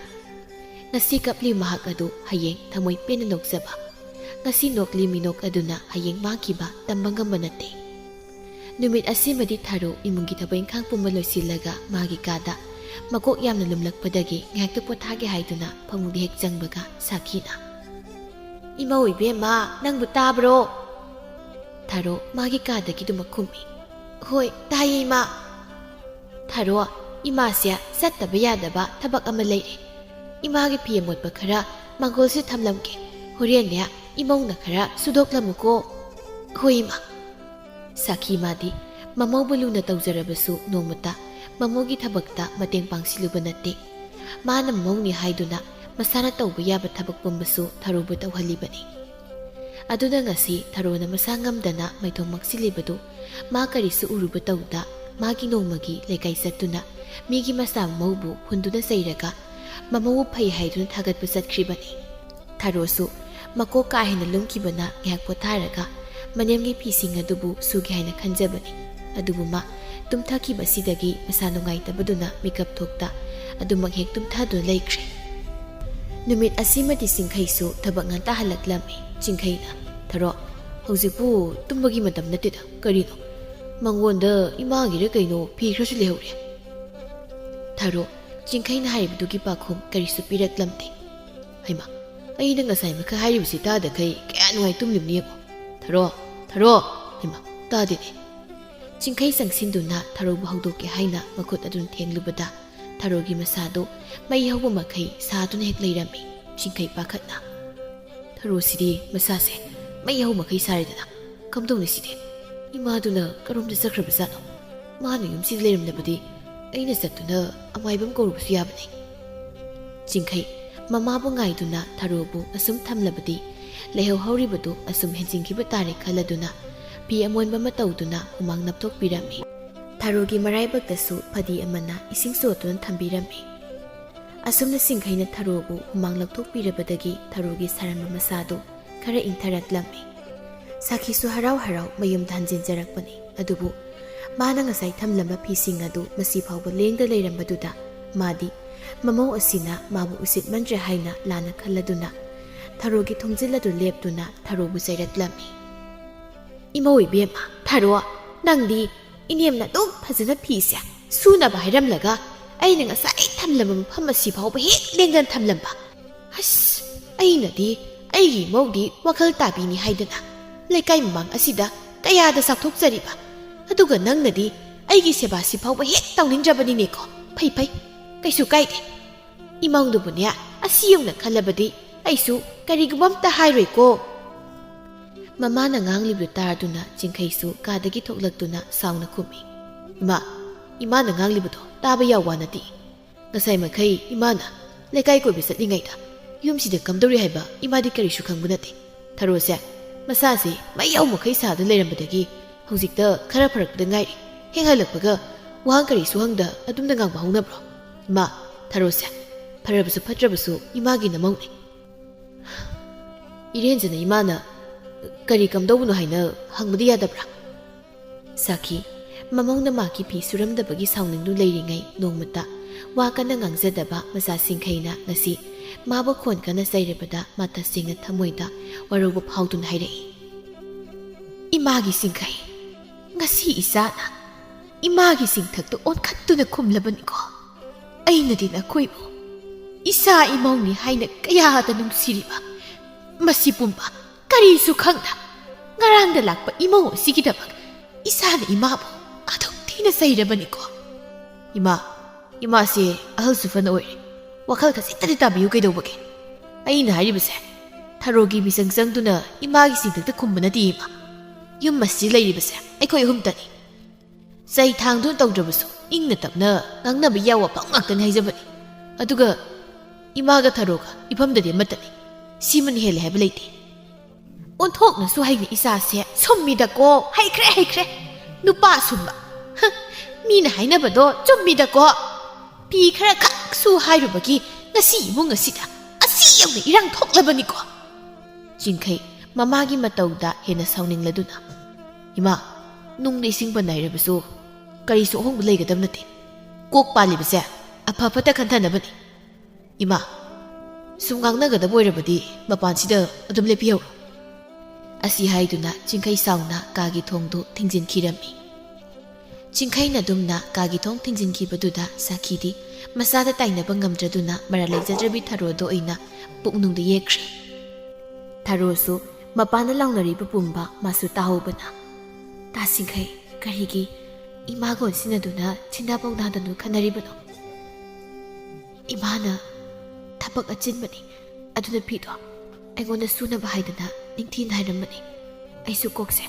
ꯉꯁꯤ ꯀꯞꯂꯤ ꯃꯍꯥꯛ ꯑꯗꯨ ꯍꯌꯦꯡ ꯊꯃꯣꯏ ꯄꯦꯟꯅ ꯅꯣꯛꯆꯕ, ꯉꯁꯤ ꯅꯣꯛꯂꯤ ꯃꯤꯅꯣꯛ ꯑꯗꯨꯅ ꯍꯌꯦꯡ ꯃꯥꯡꯈꯤꯕ ꯇꯝꯕ ꯉꯝꯕ ꯅꯠꯇꯦ꯫ ꯅꯨꯃꯤꯠ ꯑꯁꯤꯃꯗꯤ ꯊꯥꯔꯣ ꯏꯃꯨꯡꯒꯤ ꯊꯕꯛ ꯏꯪꯈꯥꯡ ꯄꯨꯝꯕ ꯂꯣꯏꯁꯤꯜꯂꯒ ꯃꯥꯒꯤ ꯀꯥꯗ ꯃꯀꯣꯛ ꯌꯥꯝꯅ ꯂꯨꯝꯂꯛꯄꯗꯒꯤ ꯉꯥꯏꯍꯥꯛꯇ ꯄꯣꯊꯥꯒꯦ ꯍꯥꯏꯗꯨꯅ ꯐꯃꯨꯡꯗ ꯍꯦꯛ ꯆꯪꯕꯒ ꯁꯥꯈꯤꯅ, "ꯏꯃꯧ ꯏꯕꯦꯝꯃ, ꯅꯪꯕꯨ ꯇꯥꯕ꯭ꯔꯣ?" ꯊꯥꯔꯣ ꯃꯥꯒꯤ ꯀꯥꯗꯒꯤ ꯑꯗꯨꯃꯛ ꯈꯨꯝꯃꯤ꯫ "ꯍꯣꯏ, ꯇꯥꯏꯌꯦ ꯏꯃꯥ꯫" "ꯊꯥꯔꯣ, ꯏꯃꯥꯁꯦ ꯆꯠꯇꯕ ꯌꯥꯗꯕ ꯊꯕꯛ ꯑꯃ ꯂꯩꯔꯦ꯫ ꯏꯃꯥꯒꯤ ꯐꯤ ꯑꯃꯣꯠꯄ ꯈꯔ ꯃꯥꯡꯒꯣꯜꯁꯤꯗ ꯊꯝꯂꯝꯒꯦ꯫ ꯍꯣꯔꯦꯟꯅꯦ ꯏꯃꯧꯅ ꯈꯔ ꯁꯨꯗꯣꯛꯂꯝꯃꯨꯀꯣ꯫" "ꯍꯣꯏ ꯏꯃꯥ꯫" ꯁꯥꯈꯤ ꯃꯥꯗꯤ ꯃꯃꯧꯕꯨ ꯂꯨꯅ ꯇꯧꯖꯔꯕꯁꯨ ꯅꯣꯡꯃꯇ ꯃꯃꯧꯒꯤ ꯊꯕꯛꯇ ꯃꯇꯦꯡ ꯄꯥꯡꯁꯤꯜꯂꯨꯕ ꯅꯠꯇꯦ꯫ ꯃꯥꯅ ꯃꯃꯧꯅꯤ ꯍꯥꯏꯗꯨꯅ ꯃꯁꯥꯅ ꯇꯧꯕ ꯌꯥꯕ ꯊꯕꯛ ꯄꯨꯝꯕꯁꯨ ꯊꯥꯔꯣꯕꯨ ꯇꯧꯍꯜꯂꯤꯕꯅꯤ꯫ ꯑꯗꯨꯅ ꯉꯁꯤ ꯊꯥꯔꯣꯅ ꯃꯁꯥ ꯉꯝꯗꯅ ꯃꯥꯏꯊꯣꯡ ꯃꯛꯁꯤꯜꯂꯤꯕꯗꯨ ꯃꯥ ꯀꯔꯤꯁꯨ ꯎꯔꯨꯕ ꯇꯧꯗ ꯃꯥꯒꯤ ꯅꯣꯡꯃꯒꯤ ꯂꯩꯀꯥꯏ ꯆꯠꯇꯨꯅ ꯃꯤꯒꯤ ꯃꯆꯥ ꯃꯃꯧꯕꯨ ꯍꯨꯟꯗꯨꯅ ꯆꯩꯔꯒ ꯃꯃꯧꯕꯨ ꯐꯩ ꯍꯥꯏꯗꯨꯅ ꯊꯥꯒꯠꯄ ꯆꯠꯈ꯭ꯔꯤꯕꯅꯤ꯫ ꯊꯥꯔꯣꯁꯨ ꯃꯀꯣꯛ ꯀꯥ ꯍꯦꯟꯅ ꯂꯨꯝꯈꯤꯕꯅ ꯉꯥꯏꯍꯥꯛ ꯄꯣꯊꯥꯔꯒ ꯃꯅꯦꯝꯒꯤ ꯐꯤꯁꯤꯡ ꯑꯗꯨꯕꯨ ꯁꯨꯒꯦ ꯍꯥꯏꯅ ꯈꯟꯖꯕꯅꯤ꯫ ꯑꯗꯨꯕꯨ ꯃꯥ ꯇꯨꯝꯊꯈꯤꯕꯁꯤꯗꯒꯤ ꯃꯁꯥ ꯅꯨꯡꯉꯥꯏꯇꯕꯗꯨꯅ ꯃꯤꯀꯞ ꯊꯣꯛꯇ ꯑꯗꯨꯃꯛ ꯍꯦꯛ ꯇꯨꯝꯊꯗꯨꯅ ꯂꯩꯈ꯭ꯔꯦ꯫ ꯅꯨꯃꯤꯠ ꯑꯁꯤꯃꯗꯤ ꯆꯤꯡꯈꯩꯁꯨ ꯊꯕꯛ ꯉꯟꯇꯥ ꯍꯜꯂꯛꯂꯝꯃꯤ꯫ ꯆꯤꯡꯈꯩꯅ, "ꯊꯥꯔꯣ, ꯍꯧꯖꯤꯛꯄꯨ ꯇꯨꯝꯕꯒꯤ ꯃꯇꯝ ꯅꯠꯇꯦꯗ, ꯀꯔꯤꯅꯣ? ꯃꯉꯣꯟꯗ ꯏꯃꯥꯒꯤꯔ ꯀꯩꯅꯣ ꯐꯤ ꯈꯔꯁꯨ ꯂꯩꯍꯧꯔꯦ꯫" ꯊꯥꯔꯣ, ꯆꯤꯡꯈꯩꯅ ꯍꯥꯏꯔꯤꯕꯗꯨꯒꯤ ꯄꯥꯎꯈꯨꯝ ꯀꯔꯤꯁꯨ ꯄꯤꯔꯛꯂꯝꯗꯦ꯫ "ꯍꯩꯃꯥ, ꯑꯩꯅ ꯉꯁꯥꯏ ꯃꯈꯩ ꯍꯥꯏꯔꯤꯕꯁꯤ ꯇꯥꯗꯈꯩ ꯀꯌꯥ ꯅꯨꯡꯉꯥꯏ ꯇꯨꯝꯂꯤꯕꯅꯤ ꯌꯦꯡꯉꯣ꯫ ꯊꯥꯔꯣ, ꯊꯥꯔꯣ, ꯍꯩꯃꯥ, ꯇꯥꯗꯦꯅꯦ꯫" ꯆꯤꯡꯈꯩ ꯆꯪꯁꯤꯟꯗꯨꯅ ꯊꯔꯣꯕꯨ ꯍꯧꯗꯣꯛꯀꯦ ꯍꯥꯏꯅ ꯃꯈꯨꯠ ꯑꯗꯨꯅ ꯊꯦꯡꯂꯨꯕꯗ ꯊꯔꯣꯒꯤ ꯃꯁꯥꯗꯨ ꯃꯩ ꯍꯧꯕ ꯃꯈꯩ ꯁꯥꯗꯨꯅ ꯍꯦꯛ ꯂꯩꯔꯝꯃꯤ꯫ ꯆꯤꯡꯈꯩ ꯄꯥꯈꯠꯅ, "ꯊꯔꯣꯁꯤꯗꯤ ꯃꯁꯥꯁꯦ ꯃꯩ ꯍꯧ ꯃꯈꯩ ꯁꯥꯔꯦꯗꯅ, ꯀꯝꯗꯧꯅꯤ ꯁꯤꯗꯤ? ꯏꯃꯥꯗꯨꯅ ꯀꯔꯣꯝꯗ ꯆꯠꯈ꯭ꯔꯕꯖꯥꯠꯅꯣ? ꯃꯥꯅ ꯌꯨꯝꯁꯤꯗ ꯂꯩꯔꯝꯂꯕꯗꯤ ꯑꯩꯅ ꯆꯠꯇꯨꯅ ꯑꯃꯥꯏꯕꯝ ꯀꯧꯔꯨꯕꯁꯨ ꯌꯥꯕꯅꯤ꯫" ꯆꯤꯡꯈꯩ ꯃꯃꯥꯕꯨ ꯉꯥꯏꯗꯨꯅ ꯊꯔꯣꯕꯨ ꯑꯁꯨꯝ ꯊꯝꯂꯕꯗꯤ ꯂꯩꯍꯧ ꯍꯧꯔꯤꯕꯗꯨ ꯑꯁꯨꯝ ꯍꯦꯟꯖꯤꯟꯈꯤꯕ ꯇꯥꯔꯦ ꯈꯜꯂꯗꯨꯅ ꯐꯤ ꯑꯃꯣꯟꯕ ꯑꯃ ꯇꯧꯗꯨꯅ ꯍꯨꯃꯥꯡ ꯅꯞꯊꯣꯛꯄꯤꯔꯝꯃꯤ꯫ ꯊꯔꯣꯒꯤ ꯃꯔꯥꯏꯕꯛꯇꯁꯨ ꯐꯗꯤ ꯑꯃꯅ ꯏꯁꯤꯡ ꯆꯣꯠꯇꯨꯅ ꯊꯝꯕꯤꯔꯝꯃꯤ꯫ ꯑꯁꯨꯝꯅ ꯆꯤꯡꯈꯩꯅ ꯊꯔꯣꯕꯨ ꯍꯨꯃꯥꯡ ꯂꯧꯊꯣꯛꯄꯤꯔꯕꯗꯒꯤ ꯊꯔꯣꯒꯤ ꯁꯥꯔꯝꯕ ꯃꯁꯥꯗꯨ ꯈꯔ ꯏꯪꯊꯔꯛꯂꯝꯃꯤ꯫ ꯁꯥꯈꯤꯁꯨ ꯍꯔꯥꯎ ꯍꯔꯥꯎ ꯃꯌꯨꯝꯗ ꯍꯟꯖꯤꯟꯖꯔꯛꯄꯅꯤ꯫ ꯑꯗꯨꯕꯨ ꯃꯥꯅ ꯉꯁꯥꯏ ꯊꯝꯂꯝꯕ ꯐꯤꯁꯤꯡ ꯑꯗꯨ ꯃꯁꯤ ꯐꯥꯎꯕ ꯂꯦꯡꯗ ꯂꯩꯔꯝꯕꯗꯨꯗ ꯃꯥꯗꯤ ꯃꯃꯧ ꯑꯁꯤꯅ ꯃꯥꯕꯨ ꯎꯁꯤꯠꯃꯟꯗ꯭ꯔꯦ ꯍꯥꯏꯅ ꯂꯥꯟꯅ ꯈꯜꯂꯗꯨꯅ ꯊꯔꯣꯒꯤ ꯊꯣꯡꯖꯤꯜ ꯑꯗꯨ ꯂꯦꯞꯇꯨꯅ ꯊꯔꯣꯕꯨ ꯆꯩꯔꯛꯂꯝꯃꯤ꯫ "ꯏꯃꯧ ꯏꯕꯦꯝꯃ, ꯊꯔꯣ, ꯅꯪꯗꯤ ꯏꯅꯦꯝꯅ ꯑꯗꯨꯛ ꯐꯖꯅ ꯐꯤꯁꯦ ꯁꯨꯅꯕ ꯍꯥꯏꯔꯝꯂꯒ ꯑꯩꯅ ꯉꯁꯥꯏ ꯊꯝꯂꯝꯕ ꯃꯐꯝ ꯑꯁꯤ ꯐꯥꯎꯕ ꯍꯦꯛ ꯂꯦꯡꯗꯅ ꯊꯝꯂꯝꯕ꯫ ꯑꯁ, ꯑꯩꯅꯗꯤ ꯑꯩꯒꯤ ꯏꯃꯧꯗꯤ ꯋꯥꯈꯜ ꯇꯥꯕꯤꯅꯤ ꯍꯥꯏꯗꯅ ꯂꯩꯀꯥꯏ ꯃꯃꯥꯡ ꯑꯁꯤꯗ ꯀꯌꯥꯗ ꯆꯥꯎꯊꯣꯛꯆꯔꯤꯕ, ꯑꯗꯨꯒ ꯅꯪꯅꯗꯤ ꯑꯩꯒꯤ ꯁꯦꯕꯥꯁꯤ ꯐꯥꯎꯕ ꯍꯦꯛ ꯇꯧꯅꯤꯡꯗ꯭ꯔꯕꯅꯤꯅꯦꯀꯣ꯫ ꯐꯩ ꯐꯩ, ꯀꯩꯁꯨ ꯀꯥꯏꯗꯦ꯫ ꯏꯃꯧꯗꯨꯕꯨꯅꯦ, ꯑꯁꯤ ꯌꯧꯅ ꯈꯜꯂꯕꯗꯤ ꯑꯩꯁꯨ ꯀꯔꯤꯒꯨꯝꯕ ꯑꯝꯇ ꯍꯥꯏꯔꯣꯏꯀꯣ꯫" ꯃꯃꯥꯅ ꯉꯥꯡꯂꯤꯕꯗꯨ ꯇꯥꯔꯗꯨꯅ ꯆꯤꯡꯈꯩꯁꯨ ꯀꯥꯗꯒꯤ ꯊꯣꯛꯂꯛꯇꯨꯅ ꯁꯥꯎꯅ ꯈꯨꯝꯃꯤ꯫ "ꯏꯃꯥ, ꯏꯃꯥꯅ ꯉꯥꯡꯂꯤꯕꯗꯣ ꯇꯥꯕ ꯌꯥꯎ ꯋꯥ ꯅꯠꯇꯦ꯫ ꯉꯁꯥꯏ ꯃꯈꯩ ꯏꯃꯥꯅ ꯂꯩꯀꯥꯏ ꯀꯣꯏꯕ ꯆꯠꯂꯤꯉꯩꯗ ꯌꯨꯝꯁꯤꯗ ꯀꯝꯗꯧꯔꯤ ꯍꯥꯏꯕ ꯏꯃꯥꯗꯤ ꯀꯔꯤꯁꯨ ꯈꯪꯕ ꯅꯠꯇꯦ꯫ ꯊꯔꯣꯁꯦ ꯃꯁꯥꯁꯦ ꯃꯩ ꯌꯥꯎ ꯃꯈꯩ ꯁꯥꯗꯨꯅ ꯂꯩꯔꯝꯕꯗꯒꯤ ꯍꯧꯖꯤꯛꯇ ꯈꯔ ꯐꯔꯛꯄꯗ ꯉꯥꯏꯔꯤ꯫ ꯍꯦꯛ ꯍꯜꯂꯛꯄꯒ ꯋꯥꯍꯪ ꯀꯔꯤꯁꯨ ꯍꯪꯗ ꯑꯗꯨꯝꯅ ꯉꯥꯡꯕ ꯍꯧꯅꯕ꯭ꯔꯣ? ꯏꯃꯥ, ꯊꯔꯣꯁꯦ ꯐꯔꯕꯁꯨ ꯐꯠꯇ꯭ꯔꯕꯁꯨ ꯏꯃꯥꯒꯤ ꯅꯃꯧꯅꯦ꯫" "ꯏꯔꯦꯟꯖꯅ ꯏꯃꯥꯅ ꯀꯔꯤ ꯀꯝꯗꯧꯕꯅꯣ ꯍꯥꯏꯅ ꯍꯪꯕꯗꯤ ꯌꯥꯗꯕ꯭ꯔꯥ?" ꯁꯥꯈꯤ ꯃꯃꯧꯅ ꯃꯍꯥꯛꯀꯤ ꯐꯤ ꯁꯨꯔꯝꯗꯕꯒꯤ ꯁꯥꯎꯅꯤꯡꯗꯨꯅ ꯂꯩꯔꯤꯉꯩ ꯅꯣꯡꯃꯇ ꯋꯥ ꯀꯟꯅ ꯉꯥꯡꯖꯗꯕ ꯃꯆꯥ ꯆꯤꯡꯈꯩꯅ ꯉꯁꯤ ꯃꯥꯕꯨ ꯈꯣꯟ ꯀꯟꯅ ꯆꯩꯔꯕꯗ ꯃꯥ ꯇꯁꯦꯡꯅ ꯊꯃꯣꯏꯗ ꯋꯥꯔꯧꯕ ꯐꯥꯎꯗꯨꯅ ꯍꯥꯏꯔꯛꯏ꯫ "ꯏꯃꯥꯒꯤ ꯆꯤꯡꯈꯩ, ꯉꯁꯤ ꯏꯆꯥꯅ ꯏꯃꯥꯒꯤ ꯆꯤꯡꯊꯛꯇ ꯑꯣꯟꯈꯠꯇꯨꯅ ꯈꯨꯝꯂꯕꯅꯤꯀꯣ꯫ ꯑꯩꯅꯗꯤ ꯅꯈꯣꯏꯕꯨ ꯏꯆꯥ ꯏꯃꯧꯅꯤ ꯍꯥꯏꯅ ꯀꯌꯥꯗ ꯅꯨꯡꯁꯤꯔꯤꯕ, ꯃꯁꯤ ꯄꯨꯝꯕ ꯀꯔꯤꯁꯨ ꯈꯪꯗ ꯉꯔꯥꯡꯗ ꯂꯥꯛꯄ ꯏꯃꯧ ꯑꯁꯤꯒꯤꯗꯃꯛ ꯏꯁꯥꯅ ꯏꯃꯥꯕꯨ ꯑꯗꯨꯛ ꯊꯤꯅ ꯆꯩꯔꯕꯅꯤꯀꯣ꯫ "ꯏꯃꯥ, ꯏꯃꯥꯁꯦ ꯑꯍꯜꯁꯨ ꯐꯅ ꯑꯣꯏꯔꯦ, ꯋꯥꯈꯜ ꯈꯖꯤꯛꯇꯗꯤ ꯇꯥꯕꯤꯌꯨ ꯀꯩꯗꯧꯕꯒꯦ? ꯑꯩꯅ ꯍꯥꯏꯔꯤꯕꯁꯦ ꯊꯔꯣꯒꯤ ꯃꯤꯆꯪ ꯆꯪꯗꯨꯅ ꯏꯃꯥꯒꯤ ꯆꯤꯟꯊꯛꯇ ꯈꯨꯝꯕ ꯅꯠꯇꯦ ꯏꯃꯥ꯫ ꯌꯨꯝ ꯑꯁꯤ ꯂꯩꯔꯤꯕꯁꯦ ꯑꯩꯈꯣꯏ ꯑꯍꯨꯝꯇꯅꯤ꯫ ꯆꯩ ꯊꯥꯡꯗꯨꯅ ꯇꯧꯗ꯭ꯔꯕꯁꯨ ꯏꯪꯅ ꯇꯞꯅ ꯉꯥꯡꯅꯕ ꯌꯥꯕ ꯋꯥꯐꯝ ꯉꯥꯛꯇꯅꯤ ꯍꯥꯏꯖꯕꯅꯤ꯫ ꯑꯗꯨꯒ ꯏꯃꯥꯒ ꯊꯔꯣꯒ ꯏꯐꯝꯗꯗꯤ ꯑꯃꯠꯇꯅꯤ꯫ ꯁꯤꯃꯅ ꯍꯦꯜꯂꯦ ꯍꯥꯏꯕ ꯂꯩꯇꯦ꯫ ꯑꯣꯟꯊꯣꯛꯅꯁꯨ ꯍꯩꯅ ꯏꯆꯥꯁꯦ ꯁꯨꯝꯃꯤꯗꯀꯣ꯫ ꯍꯩꯈ꯭ꯔꯦ, ꯍꯩꯈ꯭ꯔꯦ꯫ ꯅꯨꯄꯥ ꯁꯨꯝꯕ꯫ ꯍ, ꯃꯤꯅ ꯍꯥꯏꯅꯕꯗꯣ ꯆꯨꯝꯃꯤꯗꯀꯣ꯫ ꯐꯤ ꯈꯔ ꯈꯛ ꯁꯨ ꯍꯥꯏꯔꯨꯕꯒꯤ ꯉꯁꯤ ꯏꯃꯨꯡ ꯑꯁꯤꯗ ꯑꯁꯤ ꯌꯧꯅ ꯏꯔꯥꯡ ꯊꯣꯛꯂꯕꯅꯤꯀꯣ꯫" ꯆꯤꯡꯈꯩ ꯃꯃꯥꯒꯤ ꯃꯇꯧꯗ ꯍꯦꯟꯅ ꯁꯥꯎꯅꯤꯡꯂꯗꯨꯅ, "ꯏꯃꯥ, ꯅꯨꯡꯗ ꯏꯁꯤꯡ ꯄꯟ ꯍꯥꯏꯔꯕꯁꯨ ꯀꯔꯤꯁꯨ ꯑꯍꯣꯡꯕ ꯂꯩꯒꯗꯕ ꯅꯠꯇꯦ꯫ ꯀꯣꯛ ꯄꯥꯜꯂꯤꯕꯁꯦ ꯑꯐ ꯐꯠꯇ ꯈꯟꯊꯅꯕꯅꯤ꯫ ꯏꯃꯥ, ꯁꯨꯝ ꯉꯥꯡꯅꯒꯗꯕ ꯑꯣꯏꯔꯕꯗꯤ ꯃꯄꯥꯟꯁꯤꯗ ꯑꯗꯨꯝ ꯂꯦꯞꯄꯤꯍꯧꯔꯣ꯫" ꯑꯁꯤ ꯍꯥꯏꯗꯨꯅ ꯆꯤꯡꯈꯩ ꯁꯥꯎꯅ ꯀꯥꯒꯤ ꯊꯣꯡꯗꯨ ꯊꯤꯡꯖꯤꯟꯈꯤꯔꯝꯃꯤ꯫ ꯆꯤꯡꯈꯩꯅ ꯑꯗꯨꯝꯅ ꯀꯥꯒꯤ ꯊꯣꯡ ꯊꯤꯡꯖꯤꯟꯈꯤꯕꯗꯨꯗ ꯁꯥꯈꯤꯗꯤ ꯃꯁꯥꯗ ꯇꯥꯏꯅꯕ ꯉꯝꯗ꯭ꯔꯗꯨꯅ ꯃꯔꯥꯜ ꯂꯩꯖꯗ꯭ꯔꯕꯤ ꯊꯔꯣꯗ ꯑꯣꯏꯅ ꯄꯨꯛꯅꯨꯡꯗ ꯌꯦꯛꯈ꯭ꯔꯦ꯫ ꯊꯔꯣꯁꯨ ꯃꯄꯥꯟꯗ ꯂꯥꯎꯅꯔꯤꯕ ꯄꯨꯝꯕ ꯃꯥꯁꯨ ꯇꯥꯍꯧꯕꯅ, "ꯇꯥ ꯆꯤꯡꯈꯩ, ꯀꯔꯤꯒꯤ ꯏꯃꯥꯒ ꯑꯣꯟꯁꯤꯟꯅꯗꯨꯅ ꯁꯤꯟꯗꯥ ꯄꯥꯎꯗꯥꯗꯅꯨ ꯈꯟꯅꯔꯤꯕꯅꯣ? ꯏꯃꯥꯅ ꯊꯕꯛ ꯑꯆꯤꯟꯕꯅꯤ, ꯑꯗꯨꯅ ꯐꯤꯗꯣ ꯑꯩꯉꯣꯟꯗ ꯁꯨꯅꯕ ꯍꯥꯏꯗꯅ ꯅꯤꯡꯊꯤꯅ ꯍꯥꯏꯔꯝꯕꯅꯤ꯫ ꯑꯩꯁꯨ ꯀꯣꯛꯁꯦ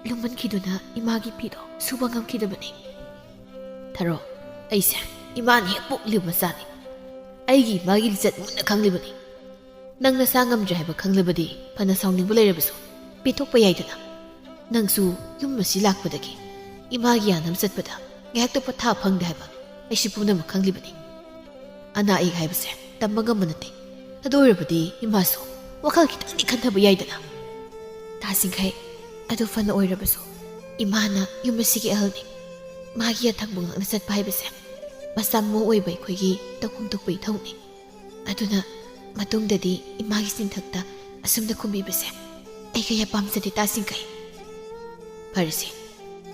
ꯂꯨꯝꯃꯟꯈꯤꯗꯨꯅ ꯏꯃꯥꯒꯤ ꯐꯤꯗꯣ ꯁꯨꯕ ꯉꯝꯈꯤꯗꯕꯅꯤ꯫" "ꯊꯔꯣ, ꯑꯩꯁꯦ ꯏꯃꯥꯅ ꯍꯦꯛ ꯄꯣꯛꯂꯤꯕ ꯃꯆꯥꯅꯤ꯫ ꯑꯩꯒꯤ ꯏꯃꯥꯒꯤ ꯂꯤꯆꯠ ꯃꯨꯟꯅ ꯈꯪꯂꯤꯕꯅꯤ꯫ ꯅꯪ ꯅꯁꯥ ꯉꯝꯗ꯭ꯔꯦ ꯍꯥꯏꯕ ꯈꯪꯂꯕꯗꯤ ꯐꯅ ꯁꯥꯎꯅꯤꯡꯕ ꯂꯩꯔꯕꯁꯨ ꯄꯦꯟꯊꯣꯛꯄ ꯌꯥꯏꯗꯅ꯫ ꯅꯪꯁꯨ ꯌꯨꯝ ꯑꯁꯤ ꯂꯥꯛꯄꯗꯒꯤ ꯏꯃꯥꯒꯤ ꯌꯥꯅꯕ ꯆꯠꯄꯗ ꯉꯥꯏꯍꯥꯛꯇ ꯄꯣꯊꯥ ꯐꯪꯗꯦ ꯍꯥꯏꯕ ꯑꯩꯁꯨ ꯄꯨꯝꯅꯃꯛ ꯈꯪꯂꯤꯕꯅꯤ꯫ ꯑꯅꯥ ꯑꯌꯦꯛ ꯍꯥꯏꯕꯁꯦ ꯇꯝꯕ ꯉꯝꯕ ꯅꯠꯇꯦ꯫ ꯑꯗꯨ ꯑꯣꯏꯔꯕꯗꯤ ꯏꯃꯥꯁꯨ ꯋꯥꯈꯜ ꯈꯤꯇꯪꯗꯤ ꯈꯟꯊꯕ ꯌꯥꯏꯗꯅ꯫" "ꯇꯥ ꯆꯤꯡꯈꯩ, ꯑꯗꯨ ꯐꯅ ꯑꯣꯏꯔꯕꯁꯨ ꯏꯃꯥꯅ ꯌꯨꯝ ꯑꯁꯤꯒꯤ ꯑꯍꯜꯅꯤ꯫ ꯃꯥꯒꯤ ꯌꯥꯊꯪꯕ ꯉꯥꯛꯅ ꯆꯠꯄ ꯍꯥꯏꯕꯁꯦ ꯃꯆꯥ ꯃꯃꯧ ꯑꯣꯏꯕ ꯑꯩꯈꯣꯏꯒꯤ ꯇꯧꯐꯝ ꯊꯣꯛꯄ ꯏꯊꯧꯅꯤ꯫ ꯑꯗꯨꯅ ꯃꯇꯨꯡꯗꯗꯤ ꯏꯃꯥꯒꯤ ꯆꯤꯟꯊꯛꯇ ꯑꯁꯨꯝꯅ ꯈꯨꯝꯕꯤꯕꯁꯦ ꯑꯩ ꯀꯌꯥ ꯄꯥꯝꯖꯗꯦ ꯇꯥ ꯆꯤꯡꯈꯩ꯫" "ꯐꯔꯦꯁꯦ,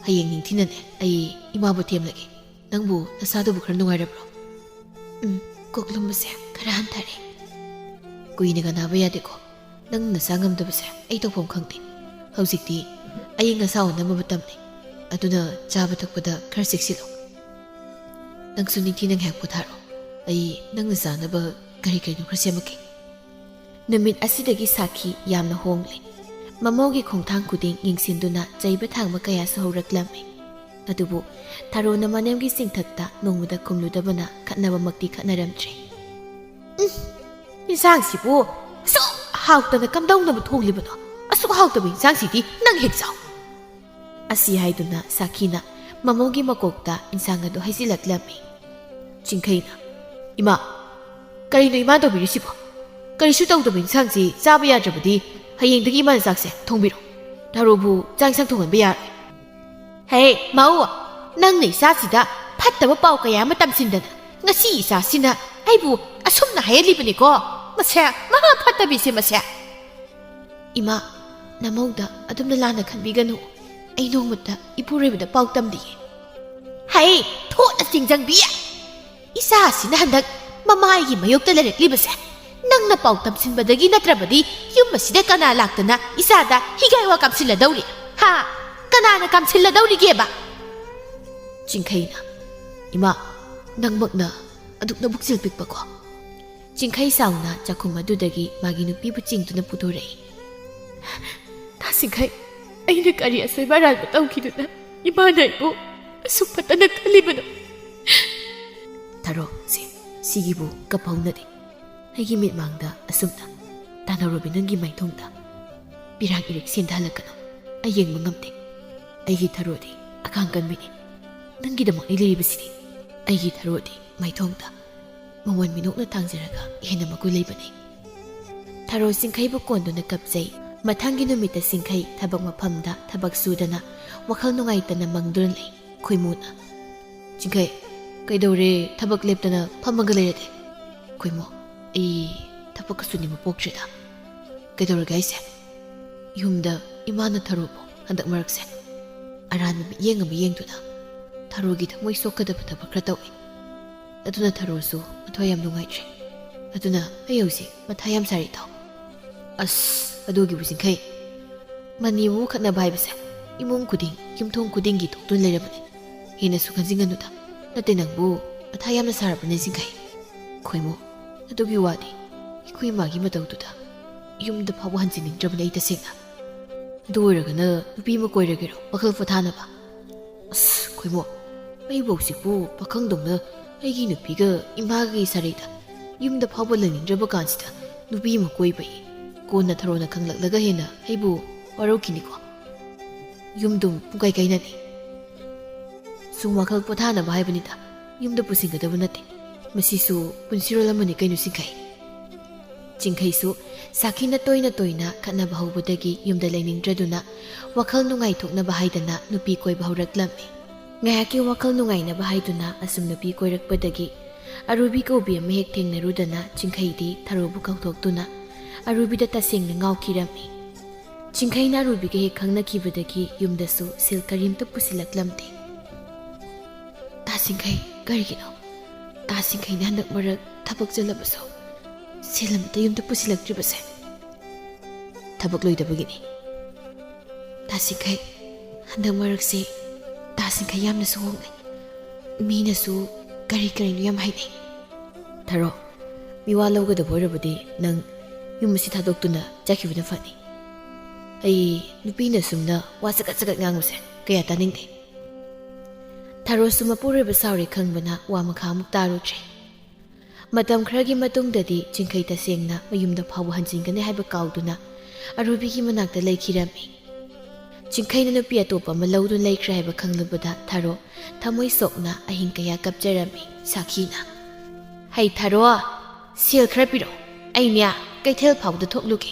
ꯍꯌꯦꯡ ꯅꯤꯡꯊꯤꯅꯅꯦ ꯑꯩ ꯏꯃꯥꯕꯨ ꯊꯦꯝꯂꯒꯦ꯫ ꯅꯪꯕꯨ ꯅꯁꯥꯗꯨꯕꯨ ꯈꯔ ꯅꯨꯡꯉꯥꯏꯔꯕ꯭ꯔꯣ?" "ꯎꯝ, ꯀꯣꯛ ꯂꯨꯝꯕꯁꯦ ꯈꯔ ꯍꯟꯊꯔꯦ꯫" "ꯀꯨꯏꯅꯒ ꯅꯥꯕ ꯌꯥꯗꯦꯀꯣ꯫ ꯅꯪ ꯅꯁꯥ ꯉꯝꯗꯕꯁꯦ ꯑꯩ ꯇꯧꯐꯝ ꯈꯪꯗꯦ꯫ ꯍꯧꯖꯤꯛꯇꯤ ꯑꯏꯪ ꯑꯁꯥ ꯑꯣꯟꯅꯕ ꯃꯇꯝꯅꯤ꯫ ꯑꯗꯨꯅ ꯆꯥꯕ ꯊꯛꯄꯗ ꯈꯔ ꯆꯦꯛꯁꯤꯜꯂꯣ꯫ ꯅꯪꯁꯨ ꯅꯤꯡꯊꯤꯅ ꯉꯥꯏꯍꯥꯛ ꯄꯣꯊꯥꯔꯣ꯫ ꯑꯩ ꯅꯪꯅ ꯆꯥꯅꯕ ꯀꯔꯤ ꯀꯔꯤꯅꯣ ꯈꯔ ꯁꯦꯝꯃꯛꯀꯦ꯫ ꯅꯨꯃꯤꯠ ꯑꯁꯤꯗꯒꯤ ꯁꯥꯈꯤ ꯌꯥꯝꯅ ꯍꯣꯡꯂꯦ꯫ ꯃꯃꯧꯒꯤ ꯈꯣꯡꯊꯥꯡ ꯈꯨꯗꯤꯡ ꯌꯦꯡꯁꯤꯟꯗꯨꯅ ꯆꯩꯕ ꯊꯥꯡꯕ ꯀꯌꯥꯁꯨ ꯍꯧꯔꯛꯂꯝꯃꯤ꯫ ꯑꯗꯨꯕꯨ ꯊꯔꯣꯅ ꯃꯅꯦꯝꯒꯤ ꯆꯤꯡꯊꯛꯇ ꯅꯣꯡꯃꯗ ꯈꯨꯝꯂꯨꯗꯕꯅ ꯈꯠꯅꯕꯃꯛꯇꯤ ꯈꯠꯅꯔꯝꯗ꯭ꯔꯦ꯫ "ꯎꯝ, ꯏꯟꯁꯥꯡꯁꯤꯕꯨ ꯑꯁꯨꯛ ꯍꯥꯎꯇꯅ ꯀꯝꯗꯧꯅꯕ ꯊꯣꯡꯂꯤꯕꯅꯣ? ꯑꯁꯨꯛ ꯍꯥꯎꯇꯕ ꯏꯟꯁꯥꯡꯁꯤꯗꯤ ꯅꯪ ꯍꯦꯛ ꯆꯥꯎ!" ꯑꯁꯤ ꯍꯥꯏꯗꯨꯅ ꯁꯥꯈꯤꯅ ꯃꯃꯧꯒꯤ ꯃꯀꯣꯛꯇ ꯏꯟꯁꯥꯡ ꯑꯗꯨ ꯍꯩꯖꯤꯜꯂꯛꯂꯝꯃꯤ꯫ ꯆꯤꯡꯈꯩꯅ, "ꯏꯃꯥ, ꯀꯔꯤꯅꯣ ꯏꯃꯥ ꯇꯧꯕꯤꯔꯤꯁꯤꯕꯣ? ꯀꯔꯤꯁꯨ ꯇꯧꯗꯕ ꯏꯟꯁꯥꯡꯁꯤ ꯆꯥꯕ ꯌꯥꯗ꯭ꯔꯕꯗꯤ ꯍꯌꯦꯡꯗꯒꯤ ꯏꯃꯥꯅ ꯆꯥꯛꯁꯦ ꯊꯣꯡꯕꯤꯔꯣ꯫ ꯊꯔꯣꯕꯨ ꯆꯥꯛ ꯏꯟꯁꯥꯡ ꯊꯣꯡꯍꯟꯕ ꯌꯥꯔꯣꯏ꯫" "ꯍꯦ, ꯃꯧ, ꯅꯪꯅ ꯏꯆꯥꯁꯤꯗ ꯐꯠꯇꯕ ꯄꯥꯎ ꯀꯌꯥ ꯑꯃ ꯇꯝꯁꯤꯟꯗꯅ ꯉꯁꯤ ꯏꯆꯥꯁꯤꯅ ꯑꯩꯕꯨ ꯑꯁꯨꯝꯅ ꯍꯥꯏꯍꯜꯂꯤꯕꯅꯤꯀꯣ꯫ ꯃꯁꯦ, ꯃꯍꯥ ꯐꯠꯇꯕꯤꯁꯦ ꯃꯁꯦ!" "ꯏꯃꯥ, ꯅꯃꯧꯗ ꯑꯗꯨꯝꯅ ꯂꯥꯟꯅ ꯈꯟꯕꯤꯒꯅꯨ꯫ ꯑꯩ ꯅꯣꯡꯃꯇ ꯏꯄꯨꯔꯣꯏꯕꯗ ꯄꯥꯎ ꯇꯝꯗꯤꯌꯦ꯫" "ꯍꯩ, ꯊꯣꯠꯅ ꯆꯤꯡꯖꯪꯕꯤ! ꯏꯆꯥꯁꯤꯅ ꯍꯟꯗꯛ ꯃꯃꯥꯏꯒꯤ ꯃꯌꯣꯛꯇ ꯂꯩꯔꯛꯂꯤꯕꯁꯦ ꯅꯪꯅ ꯄꯥꯎ ꯇꯝꯁꯤꯟꯕꯗꯒꯤ ꯅꯠꯇ꯭ꯔꯕꯗꯤ ꯌꯨꯝ ꯑꯁꯤꯗ ꯀꯅꯥ ꯂꯥꯛꯇꯅ ꯏꯆꯥꯗ ꯍꯤꯒꯥꯏ ꯋꯥ ꯀꯥꯝꯁꯤꯜꯂꯗꯧꯔꯤ? ꯍꯥ? ꯀꯅꯥꯅ ꯀꯥꯝꯁꯤꯜꯂꯗꯧꯔꯤꯒꯦꯕ?" ꯆꯤꯡꯈꯩꯅ, "ꯏꯃꯥ, ꯅꯪꯃꯛꯅ ꯑꯗꯨꯛ ꯅꯕꯨꯛꯆꯦꯜ ꯄꯤꯛꯄꯀꯣ?" ꯆꯤꯡꯈꯩ ꯆꯥꯎꯅ ꯆꯥꯛꯈꯨꯝ ꯑꯗꯨꯗꯒꯤ ꯃꯥꯒꯤ ꯅꯨꯄꯤꯕꯨ ꯆꯤꯡꯗꯨꯅ ꯄꯨꯊꯣꯔꯛꯏ꯫ "ꯇꯥ ꯆꯤꯡꯈꯩ, ꯑꯩꯅ ꯀꯔꯤ ꯑꯁꯣꯏꯕ ꯑꯔꯥꯟꯕ ꯇꯧꯈꯤꯗꯨꯅ ꯏꯃꯥꯅ ꯑꯩꯕꯨ ꯑꯁꯨꯛ ꯐꯠꯇꯅ ꯈꯜꯂꯤꯕꯅꯣ?" "ꯊꯔꯣ, ꯁꯤ, ꯁꯤꯒꯤꯕꯨ ꯀꯞꯍꯧꯅꯗꯦ꯫ ꯑꯩꯒꯤ ꯃꯤꯠꯃꯥꯡꯗ ꯑꯁꯨꯝꯅ ꯇꯥꯟꯅꯔꯣꯕꯤ ꯅꯪꯒꯤ ꯃꯥꯏꯊꯣꯡꯗ ꯄꯤꯔꯥꯡ ꯏꯔꯤꯛ ꯁꯦꯟꯊꯍꯜꯂꯛꯀꯅꯨ꯫ ꯑꯩ ꯌꯦꯡꯕ ꯉꯝꯗꯦ꯫ ꯑꯩꯒꯤ ꯊꯔꯣꯗꯤ ꯑꯈꯥꯡ ꯀꯟꯕꯤꯅꯤ꯫ ꯅꯪꯒꯤꯗꯃꯛꯅꯤ ꯂꯩꯔꯤꯕꯁꯤꯗꯤ꯫ ꯑꯩꯒꯤ ꯊꯔꯣꯗꯤ ꯃꯥꯏꯊꯣꯡꯗ ꯃꯃꯣꯟ ꯃꯤꯅꯣꯛꯅ ꯊꯥꯡꯖꯔꯒ ꯍꯦꯟꯅ ꯃꯒꯨꯟ ꯂꯩꯕꯅꯤ꯫" ꯊꯔꯣ ꯆꯤꯡꯈꯩꯕꯨ ꯀꯣꯟꯗꯨꯅ ꯀꯞꯆꯩ꯫ ꯃꯊꯪꯒꯤ ꯅꯨꯃꯤꯠꯇ ꯆꯤꯡꯈꯩ ꯊꯕꯛ ꯃꯐꯝꯗ ꯊꯕꯛ ꯁꯨꯗꯅ ꯋꯥꯈꯜ ꯅꯨꯡꯉꯥꯏꯇꯅ ꯃꯪꯗꯨꯅ ꯂꯩ꯫ ꯈꯣꯏꯃꯨꯅ, "ꯆꯤꯡꯈꯩ, ꯀꯩꯗꯧꯔꯦ ꯊꯕꯛ ꯂꯦꯞꯇꯅ ꯐꯝꯃꯒ ꯂꯩꯔꯗꯤ?" ꯈꯣꯏꯃꯨ, "ꯑꯩ ꯊꯕꯛꯀ ꯁꯨꯅꯤꯡꯕ ꯄꯣꯛꯇ꯭ꯔꯦꯗ꯫" "ꯀꯩꯗꯧꯔꯒꯦ ꯍꯥꯏꯁꯦ?" "ꯌꯨꯝꯗ ꯏꯃꯥꯅ ꯊꯔꯣꯕꯨ ꯍꯟꯗꯛ ꯃꯔꯛꯁꯦ ꯑꯔꯥꯟꯕ ꯃꯤꯠꯌꯦꯡ ꯑꯃ ꯌꯦꯡꯗꯨꯅ ꯊꯔꯣꯒꯤ ꯊꯃꯣꯏ ꯁꯣꯛꯀꯗꯕ ꯊꯕꯛ ꯈꯔ ꯇꯧꯏ꯫ ꯑꯗꯨꯅ ꯊꯔꯣꯁꯨ ꯃꯊ꯭ꯋꯥꯏ ꯌꯥꯝ ꯅꯨꯡꯉꯥꯏꯇ꯭ꯔꯦ꯫ ꯑꯗꯨꯅ ꯑꯩ ꯍꯧꯖꯤꯛ ꯃꯊꯥ ꯌꯥꯝ ꯁꯥꯔꯤ ꯇꯥꯎ꯫" "ꯑꯁ, ꯑꯗꯨꯒꯤꯕꯨ ꯆꯤꯡꯈꯩ, ꯃꯅꯤ ꯑꯃꯨꯛ ꯈꯠꯅꯕ ꯍꯥꯏꯕꯁꯦ ꯏꯃꯨꯡ ꯈꯨꯗꯤꯡ, ꯌꯨꯝꯊꯣꯡ ꯈꯨꯗꯤꯡꯒꯤ ꯊꯣꯛꯇꯨꯅ ꯂꯩꯔꯕꯅꯤ꯫ ꯍꯦꯟꯅꯁꯨ ꯈꯟꯖꯤꯟꯒꯅꯨꯗ꯫ ꯅꯠꯇꯦ, ꯅꯪꯕꯨ ꯃꯊꯥ ꯌꯥꯝꯅ ꯁꯥꯔꯕꯅꯦ, ꯆꯤꯡꯈꯩ꯫ ꯈꯣꯏꯃꯣ, ꯑꯗꯨꯒꯤ ꯋꯥꯗꯤ ꯏꯈꯣꯏ ꯏꯃꯥꯒꯤ ꯃꯇꯧꯗꯨꯗ ꯌꯨꯝꯗ ꯐꯥꯎꯕ ꯍꯟꯖꯤꯟꯅꯤꯡꯗ꯭ꯔꯕꯅꯦ ꯑꯩ ꯇꯁꯦꯡꯅ꯫ ꯑꯗꯨ ꯑꯣꯏꯔꯒꯅ ꯅꯨꯄꯤ ꯑꯃ ꯀꯣꯏꯔꯒꯦꯔꯣ, ꯋꯥꯈꯜ ꯄꯣꯊꯥꯅꯕ? ꯑꯁ, ꯈꯣꯏꯃꯣ, ꯑꯩꯕꯨ ꯍꯧꯖꯤꯛꯄꯨ ꯄꯥꯈꯪꯗꯧꯅ ꯑꯩꯒꯤ ꯅꯨꯄꯤꯒ ꯏꯃꯥꯒꯒꯤ ꯁꯥꯔꯩꯗ ꯌꯨꯝꯗ ꯐꯥꯎꯕ ꯂꯩꯅꯤꯡꯗ꯭ꯔꯕ ꯀꯥꯟꯁꯤꯗ ꯅꯨꯄꯤ ꯑꯃ ꯀꯣꯏꯕꯩ꯫ ꯀꯣꯟꯅ ꯊꯔꯣꯅ ꯈꯪꯂꯛꯂꯒ ꯍꯦꯟꯅ ꯑꯩꯕꯨ ꯋꯥꯔꯧꯈꯤꯅꯤꯀꯣ꯫ ꯌꯨꯝꯗꯨꯝ ꯄꯨꯡꯀꯥꯏ ꯀꯥꯏꯅꯅꯤ꯫ ꯁꯨꯝ ꯋꯥꯈꯜ ꯄꯣꯊꯥꯅꯕ ꯍꯥꯏꯕꯅꯤꯗ, ꯌꯨꯝꯗ ꯄꯨꯁꯤꯟꯒꯗꯕ ꯅꯠꯇꯦ꯫ ꯃꯁꯤꯁꯨ ꯄꯨꯟꯁꯤꯔꯣꯜ ꯑꯃꯅꯤ ꯀꯩꯅꯣ, ꯆꯤꯡꯈꯩ꯫ ꯆꯤꯡꯈꯩꯁꯨ ꯁꯥꯈꯤꯅ ꯇꯣꯏꯅ ꯇꯣꯏꯅ ꯈꯠꯅꯕ ꯍꯧꯕꯗꯒꯤ ꯌꯨꯝꯗ ꯂꯩꯅꯤꯡꯗ꯭ꯔꯗꯨꯅ ꯋꯥꯈꯜ ꯅꯨꯡꯉꯥꯏꯊꯣꯛꯅꯕ ꯍꯥꯏꯗꯅ ꯅꯨꯄꯤ ꯀꯣꯏꯕ ꯍꯧꯔꯛꯂꯝꯃꯤ꯫ ꯉꯥꯏꯍꯥꯛꯀꯤ ꯋꯥꯈꯜ ꯅꯨꯡꯉꯥꯏꯅꯕ ꯍꯥꯏꯗꯨꯅ ꯑꯁꯨꯝ ꯅꯨꯄꯤ ꯀꯣꯏꯔꯛꯄꯗꯒꯤ ꯑꯔꯨꯕꯤ ꯀꯧꯕꯤ ꯑꯃ ꯍꯦꯛ ꯊꯦꯡꯅꯔꯨꯗꯅ ꯆꯤꯡꯈꯩꯗꯤ ꯊꯔꯣꯕꯨ ꯀꯥꯎꯊꯣꯛꯇꯨꯅ ꯑꯔꯨꯕꯤꯗ ꯇꯁꯦꯡꯅ ꯉꯥꯎꯈꯤꯔꯝꯃꯤ꯫ ꯆꯤꯡꯈꯩꯅ ꯑꯔꯨꯕꯤꯒ ꯍꯦꯛ ꯈꯪꯅꯈꯤꯕꯗꯒꯤ ꯌꯨꯝꯗꯁꯨ ꯁꯦꯜ ꯀꯔꯤꯝꯇ ꯄꯨꯁꯤꯜꯂꯛꯂꯝꯗꯦ꯫ ꯇꯥ ꯆꯤꯡꯈꯩ, ꯀꯔꯤꯒꯤꯅꯣ ꯇꯥ ꯆꯤꯡꯈꯩꯅ ꯍꯟꯗꯛ ꯃꯔꯛ ꯊꯕꯛ ꯆꯠꯂꯕꯁꯨ ꯁꯦꯜ ꯑꯃꯠꯇ ꯌꯨꯝꯗ ꯄꯨꯁꯤꯜꯂꯛꯇ꯭ꯔꯤꯕꯁꯦ? ꯊꯕꯛ ꯂꯣꯏꯗꯕꯒꯤꯅꯤ꯫ ꯇꯥ ꯆꯤꯡꯈꯩ, ꯍꯟꯗꯛ ꯃꯔꯛꯁꯦ ꯇꯥ ꯆꯤꯡꯈꯩ ꯌꯥꯝꯅꯁꯨ ꯍꯣꯡꯂꯦ꯫ ꯃꯤꯅꯁꯨ ꯀꯔꯤ ꯀꯔꯤꯅꯣ ꯌꯥꯝ ꯍꯥꯏꯅꯩ꯫ ꯊꯔꯣ, ꯃꯤꯋꯥ ꯂꯧꯒꯗꯕ ꯑꯣꯏꯔꯕꯗꯤ ꯅꯪ ꯌꯨꯝ ꯑꯁꯤ ꯊꯥꯗꯣꯛꯇꯨꯅ ꯆꯠꯈꯤꯕꯅ ꯐꯅꯤ꯫ ꯑꯩ ꯅꯨꯄꯤꯅ ꯁꯨꯝꯅ ꯋꯥ ꯆꯀꯠ ꯆꯀꯠ ꯉꯥꯡꯕꯁꯦ ꯀꯌꯥ ꯇꯥꯅꯤꯡꯗꯦ꯫ ꯊꯔꯣꯁꯨ ꯃꯄꯨꯔꯣꯏꯕ ꯁꯥꯎꯔꯦ ꯈꯪꯕꯅ ꯋꯥ ꯃꯈꯥ ꯑꯃꯨꯛ ꯇꯥꯔꯨꯗ꯭ꯔꯦ꯫ ꯃꯇꯝ ꯈꯔꯒꯤ ꯃꯇꯨꯡꯗꯗꯤ ꯆꯤꯡꯈꯩ ꯇꯁꯦꯡꯅ ꯃꯌꯨꯝꯗ ꯐꯥꯎꯕ ꯍꯟꯖꯤꯟꯒꯅꯤ ꯍꯥꯏꯕ ꯀꯥꯎꯗꯨꯅ ꯑꯔꯨꯕꯤꯒꯤ ꯃꯅꯥꯛꯇ ꯂꯩꯈꯤꯔꯝꯃꯤ꯫ ꯆꯤꯡꯈꯩꯅ ꯅꯨꯄꯤ ꯑꯇꯣꯞꯄ ꯑꯃ ꯂꯧꯗꯨꯅ ꯂꯩꯈ꯭ꯔꯦ ꯍꯥꯏꯕ ꯈꯪꯂꯨꯕꯗ ꯊꯔꯣ ꯊꯃꯣꯏ ꯁꯣꯛꯅ ꯑꯍꯤꯡ ꯀꯌꯥ ꯀꯞꯆꯔꯝꯃꯤ꯫ ꯁꯥꯈꯤꯅ, "ꯍꯩ ꯊꯔꯣ, ꯁꯦꯜ ꯈꯔ ꯄꯤꯔꯛꯑꯣ, ꯑꯩꯅꯦ ꯀꯩꯊꯦꯜ ꯐꯥꯎꯕꯗ ꯊꯣꯛꯂꯨꯒꯦ꯫"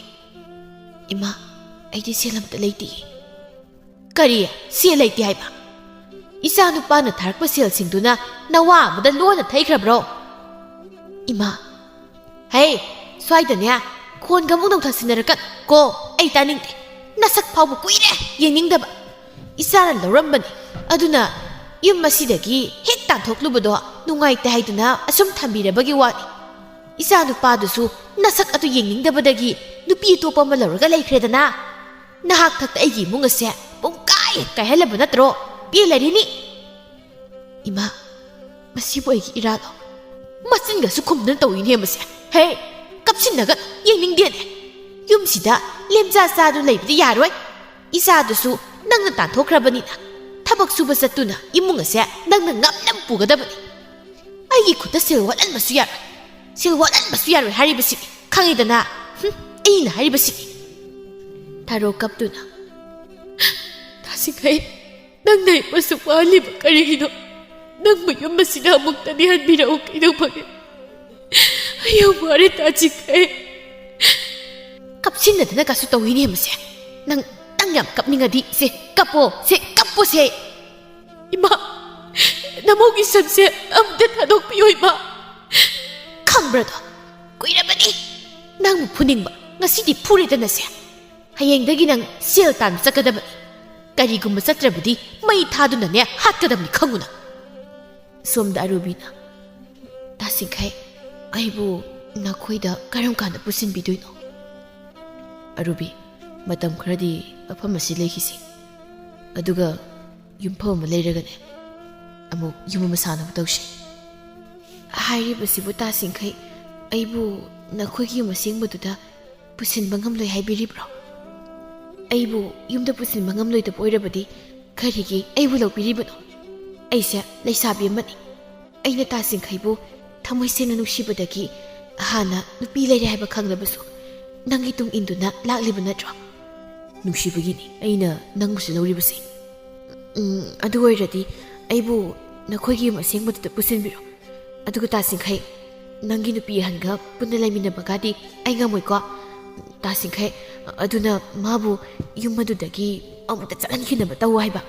"ꯏꯃꯥ, ꯑꯩꯗꯤ ꯁꯦꯜ ꯑꯝꯇ ꯂꯩꯇꯤꯌꯦ꯫" "ꯀꯔꯤ? ꯁꯦꯜ ꯂꯩꯇꯦ ꯍꯥꯏꯕ? ꯏꯆꯥ ꯅꯨꯄꯥꯅ ꯊꯥꯔꯛꯄ ꯁꯦꯜꯁꯤꯡꯗꯨꯅ ꯅꯋꯥ ꯑꯃꯗ ꯂꯣꯟꯅ ꯊꯩꯈ꯭ꯔꯕ꯭ꯔꯣ?" "ꯏꯃꯥ, ꯍꯦ, ꯁ꯭ꯋꯥꯏꯗꯅꯦ ꯈꯣꯟꯒ ꯑꯃꯨꯛ ꯅꯧꯊꯁꯤꯟꯅꯔꯛꯀꯅꯨ ꯀꯣ, ꯑꯩ ꯇꯥꯅꯤꯡꯗꯦ꯫ ꯅꯁꯛ ꯐꯥꯎꯕ ꯀꯨꯏꯔꯦ ꯌꯦꯡꯅꯤꯡꯗꯕ꯫ ꯏꯆꯥꯅ ꯂꯧꯔꯝꯕꯅꯤ, ꯑꯗꯨꯅ ꯌꯨꯝ ꯑꯁꯤꯗꯒꯤ ꯍꯦꯛ ꯇꯥꯟꯊꯣꯛꯂꯨꯕꯗꯣ ꯅꯨꯡꯉꯥꯏꯇꯦ ꯍꯥꯏꯗꯨꯅ ꯑꯁꯨꯝ ꯊꯝꯕꯤꯔꯕꯒꯤ ꯋꯥꯅꯤ꯫ ꯏꯆꯥ ꯅꯨꯄꯥꯗꯨꯁꯨ ꯅꯁꯛ ꯑꯗꯨ ꯌꯦꯡꯅꯤꯡꯗꯕꯗꯒꯤ ꯅꯨꯄꯤ ꯑꯇꯣꯞꯄ ꯑꯃ ꯂꯧꯔꯒ ꯂꯩꯈ꯭ꯔꯦꯗꯅ꯫ ꯅꯍꯥꯛ ꯊꯛꯇ ꯑꯩꯒꯤ ꯏꯃꯨꯡ ꯑꯁꯦ ꯄꯨꯡꯀꯥ ꯀꯥꯏꯍꯜꯂꯕ ꯅꯠꯇ꯭ꯔꯣ? ꯄꯦꯜꯂꯔꯤꯅꯤ꯫ ꯏꯃꯥ, ꯃꯁꯤꯕꯨ ꯑꯩꯒꯤ ꯏꯔꯥꯜꯂꯣ? ꯃꯆꯤꯟꯒꯁꯨ ꯈꯨꯝꯗꯅ ꯇꯧꯏꯅꯦ ꯃꯁꯦ꯫ ꯍꯦ, ꯀꯞꯁꯤꯟꯅꯒ ꯌꯦꯡꯅꯤꯡꯗꯦꯅꯦ꯫ ꯌꯨꯝꯁꯤꯗ ꯂꯦꯝꯖꯥ ꯆꯥꯗꯨꯅ ꯂꯩꯕꯗꯤ ꯌꯥꯔꯣꯏ꯫ ꯏꯆꯥꯗꯨꯁꯨ ꯅꯪꯅ ꯇꯥꯟꯊꯣꯛꯈ꯭ꯔꯕꯅꯤꯅ ꯊꯕꯛ ꯁꯨꯕ ꯆꯠꯇꯨꯅ ꯏꯃꯨꯡ ꯑꯁꯦ ꯅꯪꯅ ꯉꯝꯅꯕ ꯄꯨꯒꯗꯕꯅꯤ꯫ ꯑꯩꯒꯤ ꯈꯨꯠꯇ ꯁꯦꯜ ꯋꯥꯠꯍꯟꯕꯁꯨ ꯌꯥꯔꯣꯏ꯫ ꯁꯦꯜ ꯋꯥꯠꯍꯟꯕꯁꯨ ꯌꯥꯔꯣꯏ ꯍꯥꯏꯔꯤꯕꯁꯤꯅꯤ꯫ ꯈꯪꯉꯤꯗꯅ? ꯍꯨꯝ, ꯑꯩꯅ ꯍꯥꯏꯔꯤꯕꯁꯤꯅꯤ꯫ ꯊꯥꯔꯣ ꯀꯞꯇꯨꯅ, ꯇꯥꯁꯤꯈꯩ, ꯅꯪꯅ ꯑꯩꯕꯨ ꯑꯁꯨꯛ ꯋꯥꯍꯜꯂꯤꯕ ꯀꯔꯤꯒꯤꯅꯣ? ꯅꯪꯕꯨ ꯌꯨꯝ ꯑꯁꯤꯗ ꯑꯃꯨꯛꯇꯗꯤ ꯍꯟꯕꯤꯔꯛꯎ, ꯀꯩꯗꯧꯕꯒꯦ? ꯑꯩ ꯌꯥꯝ ꯋꯥꯔꯦ, ꯇꯥꯁꯤꯈꯩ꯫ ꯀꯞꯁꯤꯟꯅꯗꯅ ꯀꯩꯁꯨ ꯇꯧꯏꯅꯦ ꯃꯁꯦ꯫ ꯅꯪ, ꯅꯪ ꯌꯥꯝ ꯀꯞꯅꯤꯡꯉꯗꯤ ꯁꯦ ꯀꯞꯄꯣ, ꯁꯦ ꯀꯞꯄꯣ ꯁꯦ꯫ ꯏꯃꯥ, ꯅꯃꯧꯒꯤ ꯁꯝꯁꯦ ꯑꯃꯨꯛꯇ ꯊꯥꯗꯣꯛꯄꯤꯌꯨ, ꯏꯃꯥ꯫ ꯈꯪꯕ꯭ꯔꯥꯗꯣ? ꯀꯨꯏꯔꯕꯅꯤ ꯅꯪꯕꯨ ꯐꯨꯅꯤꯡꯕ꯫ ꯉꯁꯤꯗꯤ ꯐꯨꯔꯦꯗꯅꯁꯦ꯫ ꯍꯌꯦꯡꯗꯒꯤ ꯅꯪ ꯁꯦꯜ ꯇꯥꯟꯕ ꯆꯠꯀꯗꯕꯅꯤ꯫ ꯀꯔꯤꯒꯨꯝꯕ ꯆꯠꯇ꯭ꯔꯕꯗꯤ ꯃꯩ ꯊꯥꯗꯨꯅꯅꯦ ꯍꯥꯠꯀꯗꯕꯅꯤ, ꯈꯪꯉꯨꯅ꯫ ꯁꯣꯝꯗ ꯑꯔꯨꯕꯤꯅ, "ꯇꯥꯁꯤꯡꯈꯩ, ꯑꯩꯕꯨ ꯅꯈꯣꯏꯗ ꯀꯔꯝ ꯀꯥꯟꯗ ꯄꯨꯁꯤꯟꯕꯤꯗꯣꯏꯅꯣ?" ꯑꯔꯨꯕꯤ, ꯃꯇꯝ ꯈꯔꯗꯤ ꯃꯐꯝ ꯑꯁꯤ ꯂꯩꯈꯤꯁꯤ꯫ ꯑꯗꯨꯒ ꯌꯨꯝꯐꯝ ꯑꯃ ꯂꯩꯔꯒꯅꯦ, ꯑꯃꯨꯛ ꯌꯨꯝ ꯑꯃ ꯁꯥꯅꯕ ꯇꯧꯁꯤ꯫ ꯍꯥꯏꯔꯤꯕꯁꯤꯕꯨ ꯇꯥꯁꯤꯡꯈꯩ, ꯑꯩꯕꯨ ꯅꯈꯣꯏꯒꯤ ꯌꯨꯝ ꯑꯁꯦꯡꯕꯗꯨꯗ ꯄꯨꯁꯤꯟꯕ ꯉꯝꯂꯣꯏ ꯍꯥꯏꯕꯤꯔꯤꯕ꯭ꯔꯣ? ꯑꯩꯕꯨ ꯌꯨꯝꯗ ꯄꯨꯁꯤꯟꯕ ꯉꯝꯂꯣꯏꯗꯕ ꯑꯣꯏꯔꯕꯗꯤ ꯀꯔꯤꯒꯤ ꯑꯩꯕꯨ ꯂꯧꯕꯤꯔꯤꯕꯅꯣ? ꯑꯩꯁꯦ ꯂꯩꯁꯥꯕꯤ ꯑꯃꯅꯤ꯫ ꯑꯩꯅ ꯇꯥꯁꯤꯡꯈꯩꯕꯨ ꯊꯃꯣꯏ ꯁꯦꯡꯅ ꯅꯨꯡꯁꯤꯕꯗꯒꯤ ꯍꯥꯟꯅ ꯅꯨꯄꯤ ꯂꯩꯔꯦ ꯍꯥꯏꯕ ꯈꯪꯂꯕꯁꯨ ꯅꯪꯒꯤ ꯇꯨꯡ ꯏꯟꯗꯨꯅ ꯂꯥꯛꯂꯤꯕ ꯅꯠꯇ꯭ꯔꯣ? ꯅꯨꯡꯁꯤꯕꯒꯤꯅꯤ ꯑꯩꯅ ꯅꯪꯕꯨꯁꯨ ꯂꯧꯔꯤꯕꯁꯦ꯫ ꯎꯝ, ꯑꯗꯨ ꯑꯣꯏꯔꯗꯤ ꯑꯩꯕꯨ ꯅꯈꯣꯏꯒꯤ ꯌꯨꯝ ꯑꯁꯦꯡꯕꯗꯨꯗ ꯄꯨꯁꯤꯟꯕꯤꯔꯣ꯫ ꯑꯗꯨꯒ ꯇꯥꯁꯤꯡꯈꯩ, ꯅꯪꯒꯤ ꯅꯨꯄꯤ ꯑꯍꯟꯒ ꯄꯨꯟꯅ ꯂꯩꯃꯤꯟꯅꯕꯒꯗꯤ ꯑꯩ ꯉꯝꯃꯣꯏꯀꯣ꯫ ꯇꯥꯁꯤꯡꯈꯩ, ꯑꯗꯨꯅ ꯃꯥꯕꯨ ꯌꯨꯝ ꯑꯗꯨꯗꯒꯤ ꯑꯃꯨꯛꯇ ꯆꯠꯍꯟꯈꯤꯅꯕ ꯇꯧ ꯍꯥꯏꯕ꯫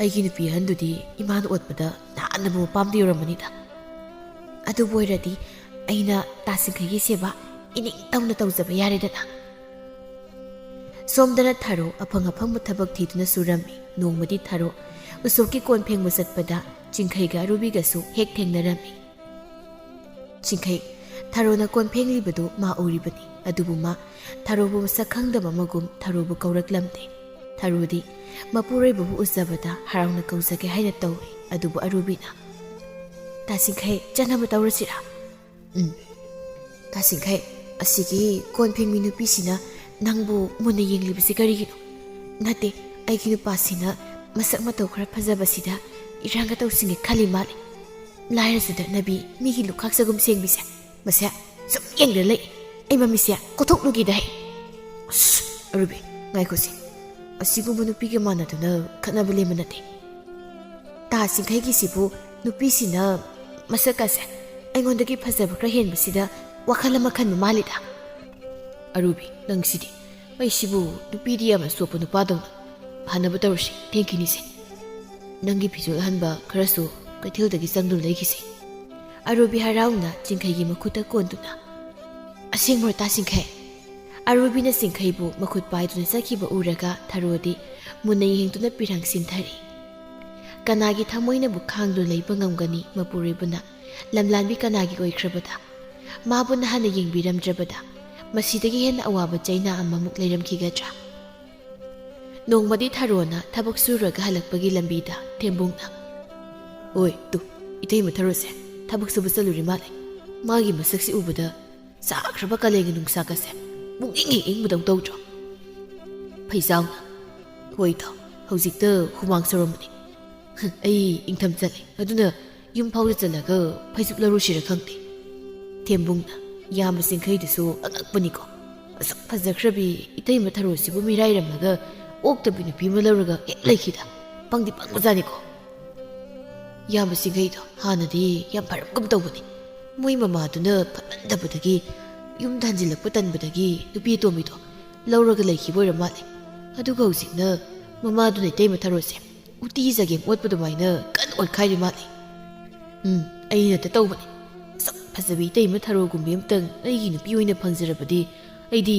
ꯑꯩꯒꯤ ꯅꯨꯄꯤ ꯑꯍꯟꯗꯨꯗꯤ ꯏꯃꯥꯅ ꯑꯣꯠꯄꯗ ꯅꯍꯥꯟꯅꯕꯨ ꯃꯄꯥꯝꯗ ꯌꯧꯔꯝꯃꯅꯤꯗ꯫ ꯑꯗꯨꯕꯨ ꯑꯣꯏꯔꯗꯤ ꯑꯩꯅ ꯇꯥꯁꯤꯡꯈꯩꯒꯤ ꯁꯦꯕꯥ ꯏꯅꯤꯡꯇꯝꯅ ꯇꯧꯖꯕ ꯌꯥꯔꯦꯗꯅ꯫ ꯁꯣꯝꯗꯅ ꯊꯥꯔꯣ ꯑꯐꯪ ꯑꯐꯪꯕ ꯊꯕꯛ ꯊꯤꯗꯨꯅ ꯁꯨꯔꯝꯃꯤ꯫ ꯅꯣꯡꯃꯗꯤ ꯊꯥꯔꯣ ꯎꯁꯣꯞꯀꯤ ꯀꯣꯟ ꯐꯦꯡꯕ ꯆꯠꯄꯗ ꯆꯤꯡꯈꯩꯒ ꯑꯔꯨꯕꯤꯒꯁꯨ ꯍꯦꯛ ꯊꯦꯡꯅꯔꯝꯃꯤ꯫ ꯆꯤꯡꯈꯩ, ꯊꯥꯔꯣꯅ ꯀꯣꯟ ꯐꯦꯡꯂꯤꯕꯗꯨ ꯃꯥ ꯎꯔꯤꯕꯅꯤ꯫ ꯑꯗꯨꯕꯨ ꯃꯥ ꯊꯥꯔꯣꯕꯨ ꯃꯁꯛ ꯈꯪꯗꯕ ꯑꯃꯒꯨꯝ ꯊꯥꯔꯣꯕꯨ ꯀꯧꯔꯛꯂꯝꯗꯦ꯫ ꯊꯔꯣꯗꯤ ꯃꯄꯨꯔꯣꯏꯕꯕꯨ ꯎꯖꯕꯗ ꯍꯔꯥꯎꯅ ꯀꯧꯖꯒꯦ ꯍꯥꯏꯅ ꯇꯧꯏ꯫ ꯑꯗꯨꯕꯨ ꯑꯔꯨꯕꯤꯅ, "ꯇꯥꯁꯤꯡꯈꯩ, ꯆꯠꯅꯕ ꯇꯧꯔꯁꯤꯔꯥ?" "ꯎꯝ꯫ ꯇꯥꯁꯤꯡꯈꯩ, ꯑꯁꯤꯒꯤ ꯀꯣꯟ ꯐꯦꯡꯕꯤ ꯅꯨꯄꯤꯁꯤꯅ ꯅꯪꯕꯨ ꯃꯨꯟꯅ ꯌꯦꯡꯂꯤꯕꯁꯤ ꯀꯔꯤꯒꯤꯅꯣ? ꯅꯠꯇꯦ, ꯑꯩꯒꯤ ꯅꯨꯄꯥꯁꯤꯅ ꯃꯁꯛ ꯃꯇꯧ ꯈꯔ ꯐꯖꯕꯁꯤꯗ ꯏꯔꯥꯡꯒ ꯇꯧꯁꯤꯟꯒꯦ ꯈꯜꯂꯤ ꯃꯥꯜꯂꯤ꯫ ꯂꯥꯏꯔ ꯆꯠꯅꯕꯤ, ꯃꯤꯒꯤ ꯂꯨꯈꯥꯛ ꯆꯒꯨꯝ ꯁꯦꯡꯕꯤꯁꯦ꯫ ꯃꯁꯦ ꯁꯨꯝ ꯌꯦꯡꯗꯨꯅ ꯂꯩ꯫ ꯑꯩ ꯃꯃꯤꯠꯁꯦ ꯀꯣꯊꯣꯛꯂꯨꯒꯦꯗ ꯍꯦ꯫ ꯑꯁ, ꯑꯔꯨꯕꯤ, ꯉꯥꯏꯈꯣꯁꯦ꯫ ꯑꯁꯤꯒꯨꯝꯕ ꯅꯨꯄꯤꯒ ꯃꯥꯟꯅꯗꯨꯅ ꯈꯠꯅꯕ ꯂꯦꯝꯕ ꯅꯠꯇꯦ꯫ ꯇꯥꯁꯤꯡꯈꯩꯒꯤꯁꯤꯕꯨ ꯅꯨꯄꯤꯁꯤꯅ ꯃꯁꯛꯀꯁꯦ ꯑꯩꯉꯣꯟꯗꯒꯤ ꯐꯖꯕ ꯈꯔ ꯍꯦꯟꯕꯁꯤꯗ ꯋꯥꯈꯜ ꯑꯃ ꯈꯟꯕ ꯃꯥꯜꯂꯤꯗ꯫" "ꯑꯔꯨꯕꯤ, ꯅꯪꯁꯤꯗꯤ꯫ ꯑꯩꯁꯤꯕꯨ ꯅꯨꯄꯤꯗꯤ ꯌꯥꯝꯅ ꯆꯣꯞꯄ ꯅꯨꯄꯥꯗꯧꯅ꯫ ꯐꯅꯕ ꯇꯧꯔꯁꯤ, ꯊꯦꯡꯈꯤꯅꯤꯁꯦ꯫ ꯅꯪꯒꯤ ꯐꯤꯖꯣꯜ ꯑꯍꯟꯕ ꯈꯔꯁꯨ ꯀꯩꯊꯦꯜꯗꯒꯤ ꯆꯪꯗꯨꯅ ꯂꯩꯈꯤꯁꯦ꯫" ꯑꯔꯨꯕꯤ ꯍꯔꯥꯎꯅ ꯆꯤꯡꯈꯩꯒꯤ ꯃꯈꯨꯠꯇ ꯀꯣꯟꯗꯨꯅ, "ꯑꯁꯦꯡꯕꯔꯣ, ꯇꯥꯁꯤꯡꯈꯩ?" ꯑꯔꯨꯕꯤꯅ ꯆꯤꯡꯈꯩꯕꯨ ꯃꯈꯨꯠ ꯄꯥꯏꯗꯨꯅ ꯆꯠꯈꯤꯕ ꯎꯔꯒ ꯊꯔꯣꯗꯤ ꯃꯨꯟꯅ ꯌꯦꯡꯗꯨꯅ ꯄꯤꯔꯥꯡ ꯁꯤꯟꯊꯔꯤ꯫ ꯀꯅꯥꯒꯤ ꯊꯃꯣꯏꯅꯕꯨ ꯈꯥꯡꯗꯨꯅ ꯂꯩꯕ ꯉꯝꯒꯅꯤ? ꯃꯄꯨꯔꯣꯏꯕꯅ ꯂꯝꯂꯥꯟꯕꯤ ꯀꯅꯥꯒꯤ ꯑꯣꯏꯈ꯭ꯔꯕꯗ? ꯃꯥꯕꯨ ꯅꯍꯥꯟꯅ ꯌꯦꯡꯕꯤꯔꯝꯗ꯭ꯔꯕꯗ ꯃꯁꯤꯗꯒꯤ ꯍꯦꯟꯅ ꯑꯋꯥꯕ ꯆꯩꯅꯥ ꯑꯃꯃꯨꯛ ꯂꯩꯔꯝꯈꯤꯒꯗ꯭ꯔꯥ? ꯅꯣꯡꯃꯗꯤ ꯊꯔꯣꯅ ꯊꯕꯛ ꯁꯨꯔꯒ ꯍꯜꯂꯛꯄꯒꯤ ꯂꯝꯕꯤꯗ ꯊꯦꯝꯕꯨꯡꯅ, "ꯑꯣꯏ, ꯇꯨ, ꯏꯇꯩꯃ ꯊꯔꯣꯁꯦ ꯊꯕꯛ ꯁꯨꯕ ꯆꯠꯂꯨꯔꯤ ꯃꯥꯜꯂꯦ꯫ ꯃꯥꯒꯤ ꯃꯁꯛꯁꯤ ꯎꯕꯗ ꯆꯥꯈ꯭ꯔꯕ ꯀꯥꯂꯦꯟꯒꯤ ꯅꯨꯡꯁꯥꯒꯁꯦ ꯄꯨꯛꯅꯤꯡ ꯍꯦꯛ ꯏꯪꯕꯗꯧ ꯇꯧꯗ꯭ꯔꯣ?" ꯐꯩꯖꯥꯎꯅ, "ꯍꯣꯏꯗ, ꯍꯧꯖꯤꯛꯇ ꯍꯨꯃꯥꯡ ꯁꯧꯔꯝꯕꯅꯤ꯫ ꯑꯩ ꯏꯪꯊꯝ ꯆꯠꯂꯦ, ꯑꯗꯨꯅ ꯌꯨꯝ ꯐꯥꯎꯗ ꯆꯠꯂꯒ ꯐꯩꯖꯨꯞ ꯂꯧꯔꯨꯁꯤꯔ ꯈꯪꯗꯦ꯫" ꯊꯦꯝꯕꯨꯡꯅ, "ꯌꯥꯝꯕ ꯆꯤꯡꯈꯩꯗꯨꯁꯨ ꯑꯉꯛꯄꯅꯤꯀꯣ꯫ ꯑꯁꯨꯛ ꯐꯖꯈ꯭ꯔꯕꯤ ꯏꯇꯩꯃ ꯊꯔꯣꯁꯤꯕꯨ ꯃꯤꯔꯥꯏꯔꯝꯂꯒ ꯑꯣꯛꯇꯕꯤ ꯅꯨꯄꯤ ꯑꯃ ꯂꯧꯔꯒ ꯍꯦꯛ ꯂꯩꯈꯤꯗ꯫ ꯄꯪꯗꯤ ꯄꯪꯕꯖꯥꯠꯅꯤꯀꯣ꯫" ꯌꯥꯝꯕ ꯆꯤꯡꯈꯩꯗꯣ ꯍꯥꯟꯅꯗꯤ ꯌꯥꯝ ꯐꯔꯝꯒꯨꯝ ꯇꯧꯕꯅꯤ꯫ ꯃꯣꯏ ꯃꯃꯥꯗꯨꯅ ꯐꯠꯃꯟꯗꯕꯗꯒꯤ ꯌꯨꯝꯗ ꯍꯟꯖꯤꯜꯂꯛꯄ ꯇꯟꯕꯗꯒꯤ ꯅꯨꯄꯤ ꯑꯇꯣꯝꯕꯤꯗꯣ ꯂꯧꯔꯒ ꯂꯩꯈꯤꯕ ꯑꯣꯏꯔ ꯃꯥꯜꯂꯦ꯫ ꯑꯗꯨꯒ ꯍꯧꯖꯤꯛꯅ ꯃꯃꯥꯗꯨꯅ ꯏꯇꯩꯃ ꯊꯔꯣꯁꯦ ꯎꯇꯤ ꯆꯒꯦꯝ ꯑꯣꯠꯄ ꯑꯗꯨꯃꯥꯏꯅ ꯀꯟꯅ ꯑꯣꯠꯈꯥꯏꯔꯤ ꯃꯥꯜꯂꯦ꯫ ꯎꯝ, ꯑꯩꯅꯇ ꯇꯧꯕꯅꯦ꯫ ꯑꯁꯨꯛ ꯐꯖꯕꯤ ꯏꯇꯩꯃ ꯊꯔꯣꯒꯨꯝꯕꯤ ꯑꯃꯇꯪ ꯑꯩꯒꯤ ꯅꯨꯄꯤ ꯑꯣꯏꯅ ꯐꯪꯖꯔꯕꯗꯤ ꯑꯩꯗꯤ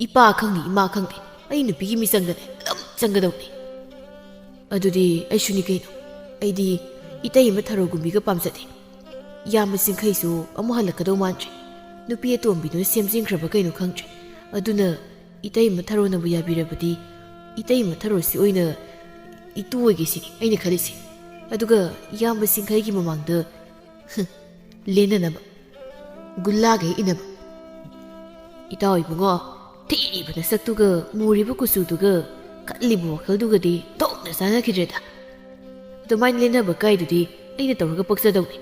ꯏꯄꯥ ꯈꯪꯗꯦ, ꯏꯃꯥ ꯈꯪꯗꯦ, ꯑꯩ ꯅꯨꯄꯤꯒꯤ ꯃꯤꯆꯪꯗꯅꯦ ꯑꯗꯨꯝ ꯆꯪꯒꯗꯧꯅꯤ꯫ ꯑꯗꯨꯗꯤ ꯑꯩꯁꯨꯅꯤ ꯀꯩꯅꯣ꯫ ꯑꯩꯗꯤ ꯏꯇꯩꯃ ꯊꯔꯣꯒꯨꯝꯕꯤꯒ ꯄꯥꯝꯖꯗꯦ꯫ ꯌꯥꯝꯕ ꯆꯤꯡꯈꯩꯁꯨ ꯑꯃꯨꯛ ꯍꯜꯂꯛꯀꯗꯧ ꯃꯥꯟꯗ꯭ꯔꯦ꯫ ꯅꯨꯄꯤ ꯑꯇꯣꯝꯕꯤꯗꯨꯅ ꯁꯦꯝꯖꯤꯟꯈ꯭ꯔꯕ ꯀꯩꯅꯣ ꯈꯪꯗ꯭ꯔꯦ꯫ ꯑꯗꯨꯅ ꯏꯇꯩꯃ ꯊꯔꯣꯅꯕꯨ ꯌꯥꯕꯤꯔꯕꯗꯤ ꯏꯇꯩꯃ ꯊꯔꯣꯁꯤ ꯑꯣꯏꯅ ꯏꯇꯨ ꯑꯣꯏꯒꯦ ꯁꯤꯅꯤ ꯑꯩꯅ ꯈꯜꯂꯤꯁꯦ꯫ ꯑꯗꯨꯒ ꯏꯌꯥꯝꯕ ꯁꯤꯡꯈꯩꯒꯤ ꯃꯃꯥꯡꯗ, ꯍꯨꯝ, ꯂꯦꯟꯅꯅꯕ, ꯒꯨꯜꯂꯥꯒ ꯍꯦꯛ ꯏꯟꯅꯕ꯫ ꯏꯇꯥꯎ ꯏꯕꯨꯡꯉꯣ, ꯊꯤꯔꯤꯕ ꯅꯁꯛꯇꯨꯒ ꯃꯨꯔꯤꯕ ꯀꯨꯆꯨꯗꯨꯒ ꯈꯜꯂꯤꯕ ꯋꯥꯈꯜꯗꯨꯒꯗꯤ ꯊꯣꯛꯅ ꯆꯥꯟꯅꯈꯤꯗ꯭ꯔꯦꯗ꯫ ꯑꯗꯨꯃꯥꯏꯅ ꯂꯦꯟꯅꯕ ꯀꯥꯏꯗꯨꯗꯤ ꯑꯩꯅ ꯇꯧꯔꯒ ꯄꯛꯆꯗꯧꯅꯤ꯫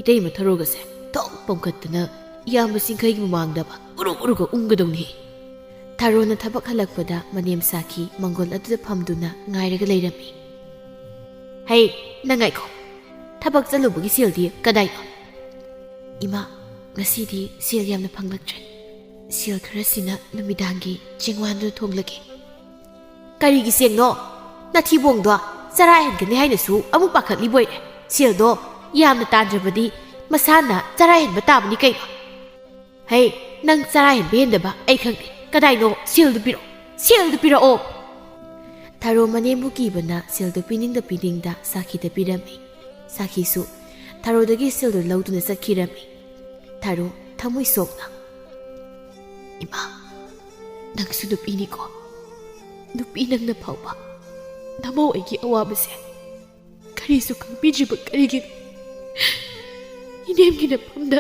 ꯏꯇꯩꯃ ꯊꯔꯣꯒꯁꯦ ꯊꯣꯛ ꯄꯣꯝꯈꯠꯇꯅ ꯏꯌꯥꯝꯕ ꯁꯤꯡꯈꯩꯒꯤ ꯃꯃꯥꯡꯗ ꯎꯔꯨ ꯎꯔꯨꯒ ꯎꯪꯒꯗꯧꯅꯤ꯫ ꯊꯔꯣꯅ ꯊꯕꯛ ꯍꯜꯂꯛꯄꯗ ꯃꯅꯦꯝ ꯁꯥꯈꯤ ꯃꯪꯒꯣꯜ ꯑꯗꯨꯗ ꯐꯝꯗꯨꯅ ꯉꯥꯏꯔꯒ ꯂꯩꯔꯝꯃꯤ꯫ "ꯍꯩ, ꯅꯪ ꯉꯥꯏꯈꯣ꯫ ꯊꯕꯛ ꯆꯠꯂꯨꯕꯒꯤ ꯁꯦꯜꯗꯤ ꯀꯗꯥꯏꯅꯣ?" "ꯏꯃꯥ, ꯉꯁꯤꯗꯤ ꯁꯦꯜ ꯌꯥꯝꯅ ꯐꯪꯂꯛꯇ꯭ꯔꯦ꯫ ꯁꯦꯜ ꯈꯔꯁꯤꯅ ꯅꯨꯃꯤꯗꯥꯡꯒꯤ ꯆꯦꯡꯋꯥꯟꯗꯨ ꯊꯣꯡꯂꯒꯦ꯫" "ꯀꯔꯤꯒꯤ ꯆꯦꯡꯅꯣ? ꯅꯊꯤꯕꯣꯡꯗꯣ ꯆꯔꯥ ꯍꯦꯟꯒꯅꯤ ꯍꯥꯏꯅꯁꯨ ꯑꯃꯨꯛ ꯄꯥꯈꯠꯂꯤꯕꯣꯏꯔꯦ꯫ ꯁꯦꯜꯗꯣ ꯌꯥꯝꯅ ꯇꯥꯟꯗ꯭ꯔꯕꯗꯤ ꯃꯁꯥꯅ ꯆꯔꯥ ꯍꯦꯟꯕ ꯇꯥꯕꯅꯤ ꯀꯩꯅꯣ꯫ ꯍꯩ, ꯅꯪ ꯆꯔꯥ ꯍꯦꯟꯕ ꯍꯦꯟꯗꯕ ꯑꯩ ꯈꯪꯗꯦ꯫ ꯀꯗꯥꯏꯅꯣ? ꯁꯦꯜꯗꯨ ꯄꯤꯔꯛꯑꯣ, ꯁꯦꯜꯗꯨ ꯄꯤꯔꯛꯑꯣ!" ꯊꯔꯣ ꯃꯅꯦꯝꯕꯨ ꯀꯤꯕꯅ ꯁꯦꯜꯗꯨ ꯄꯤꯅꯤꯡꯗ ꯄꯤꯅꯤꯡꯗ ꯁꯥꯈꯤꯗ ꯄꯤꯔꯝꯃꯤ꯫ ꯁꯥꯈꯤꯁꯨ ꯊꯔꯣꯗꯒꯤ ꯁꯦꯜꯗꯨ ꯂꯧꯗꯨꯅ ꯆꯠꯈꯤꯔꯝꯃꯤ꯫ ꯊꯔꯣ ꯊꯃꯣꯏ ꯁꯣꯛꯅ, "ꯏꯃꯥ, ꯅꯪꯁꯨ ꯅꯨꯄꯤꯅꯤꯀꯣ꯫ ꯅꯨꯄꯤ ꯅꯪꯅ ꯐꯥꯎꯕ ꯅꯃꯧ ꯑꯩꯒꯤ ꯑꯋꯥꯕꯁꯦ ꯀꯔꯤꯁꯨ ꯈꯪꯕꯤꯗ꯭ꯔꯤꯕ ꯀꯔꯤꯒꯤꯅꯣ? ꯏꯅꯦꯝꯒꯤ ꯅꯐꯝꯗ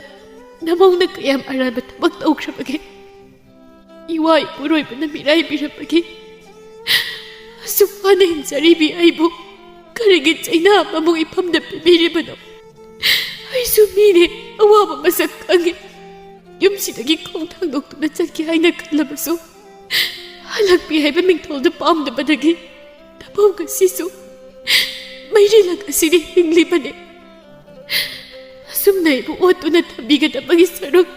ꯅꯃꯧꯅ ꯀꯌꯥꯝ ꯑꯔꯥꯟꯕ ꯊꯕꯛ ꯇꯧꯈ꯭ꯔꯕꯒꯦ? ꯏꯋꯥ ꯏꯄꯨꯔꯣꯏꯕꯅ ꯃꯤꯔꯥꯏꯕꯤꯔꯕꯒꯦ? ꯑꯁꯨꯛ ꯋꯥꯅ ꯍꯤꯡꯖꯔꯤꯕꯤ ꯑꯩꯕꯨ ꯀꯔꯤꯒꯤ ꯆꯩꯅꯥ ꯑꯃꯃꯨꯛ ꯏꯐꯝꯗ ꯄꯤꯕꯤꯔꯤꯕꯅꯣ? ꯑꯩꯁꯨ ꯃꯤꯅꯦ, ꯑꯋꯥꯕ ꯃꯁꯛ ꯈꯪꯉꯤ꯫ ꯌꯨꯝꯁꯤꯗꯒꯤ ꯈꯣꯡ ꯊꯥꯡꯗꯣꯛꯇꯨꯅ ꯆꯠꯀꯦ ꯍꯥꯏꯅ ꯈꯜꯂꯕꯁꯨ, ꯍꯜꯂꯛꯄꯤ ꯍꯥꯏꯕ ꯃꯤꯡꯊꯣꯜꯗꯨ ꯄꯥꯝꯗꯕꯗꯒꯤ ꯅꯐꯧ ꯉꯁꯤꯁꯨ ꯃꯩꯔꯤꯂꯛ ꯑꯁꯤꯗ ꯍꯤꯡꯂꯤꯕꯅꯤ꯫ ꯑꯁꯨꯝꯅ ꯑꯩꯕꯨ ꯑꯣꯠꯇꯨꯅ ꯊꯝꯕꯤꯒꯗꯕꯒꯤ ꯁꯔꯨꯛ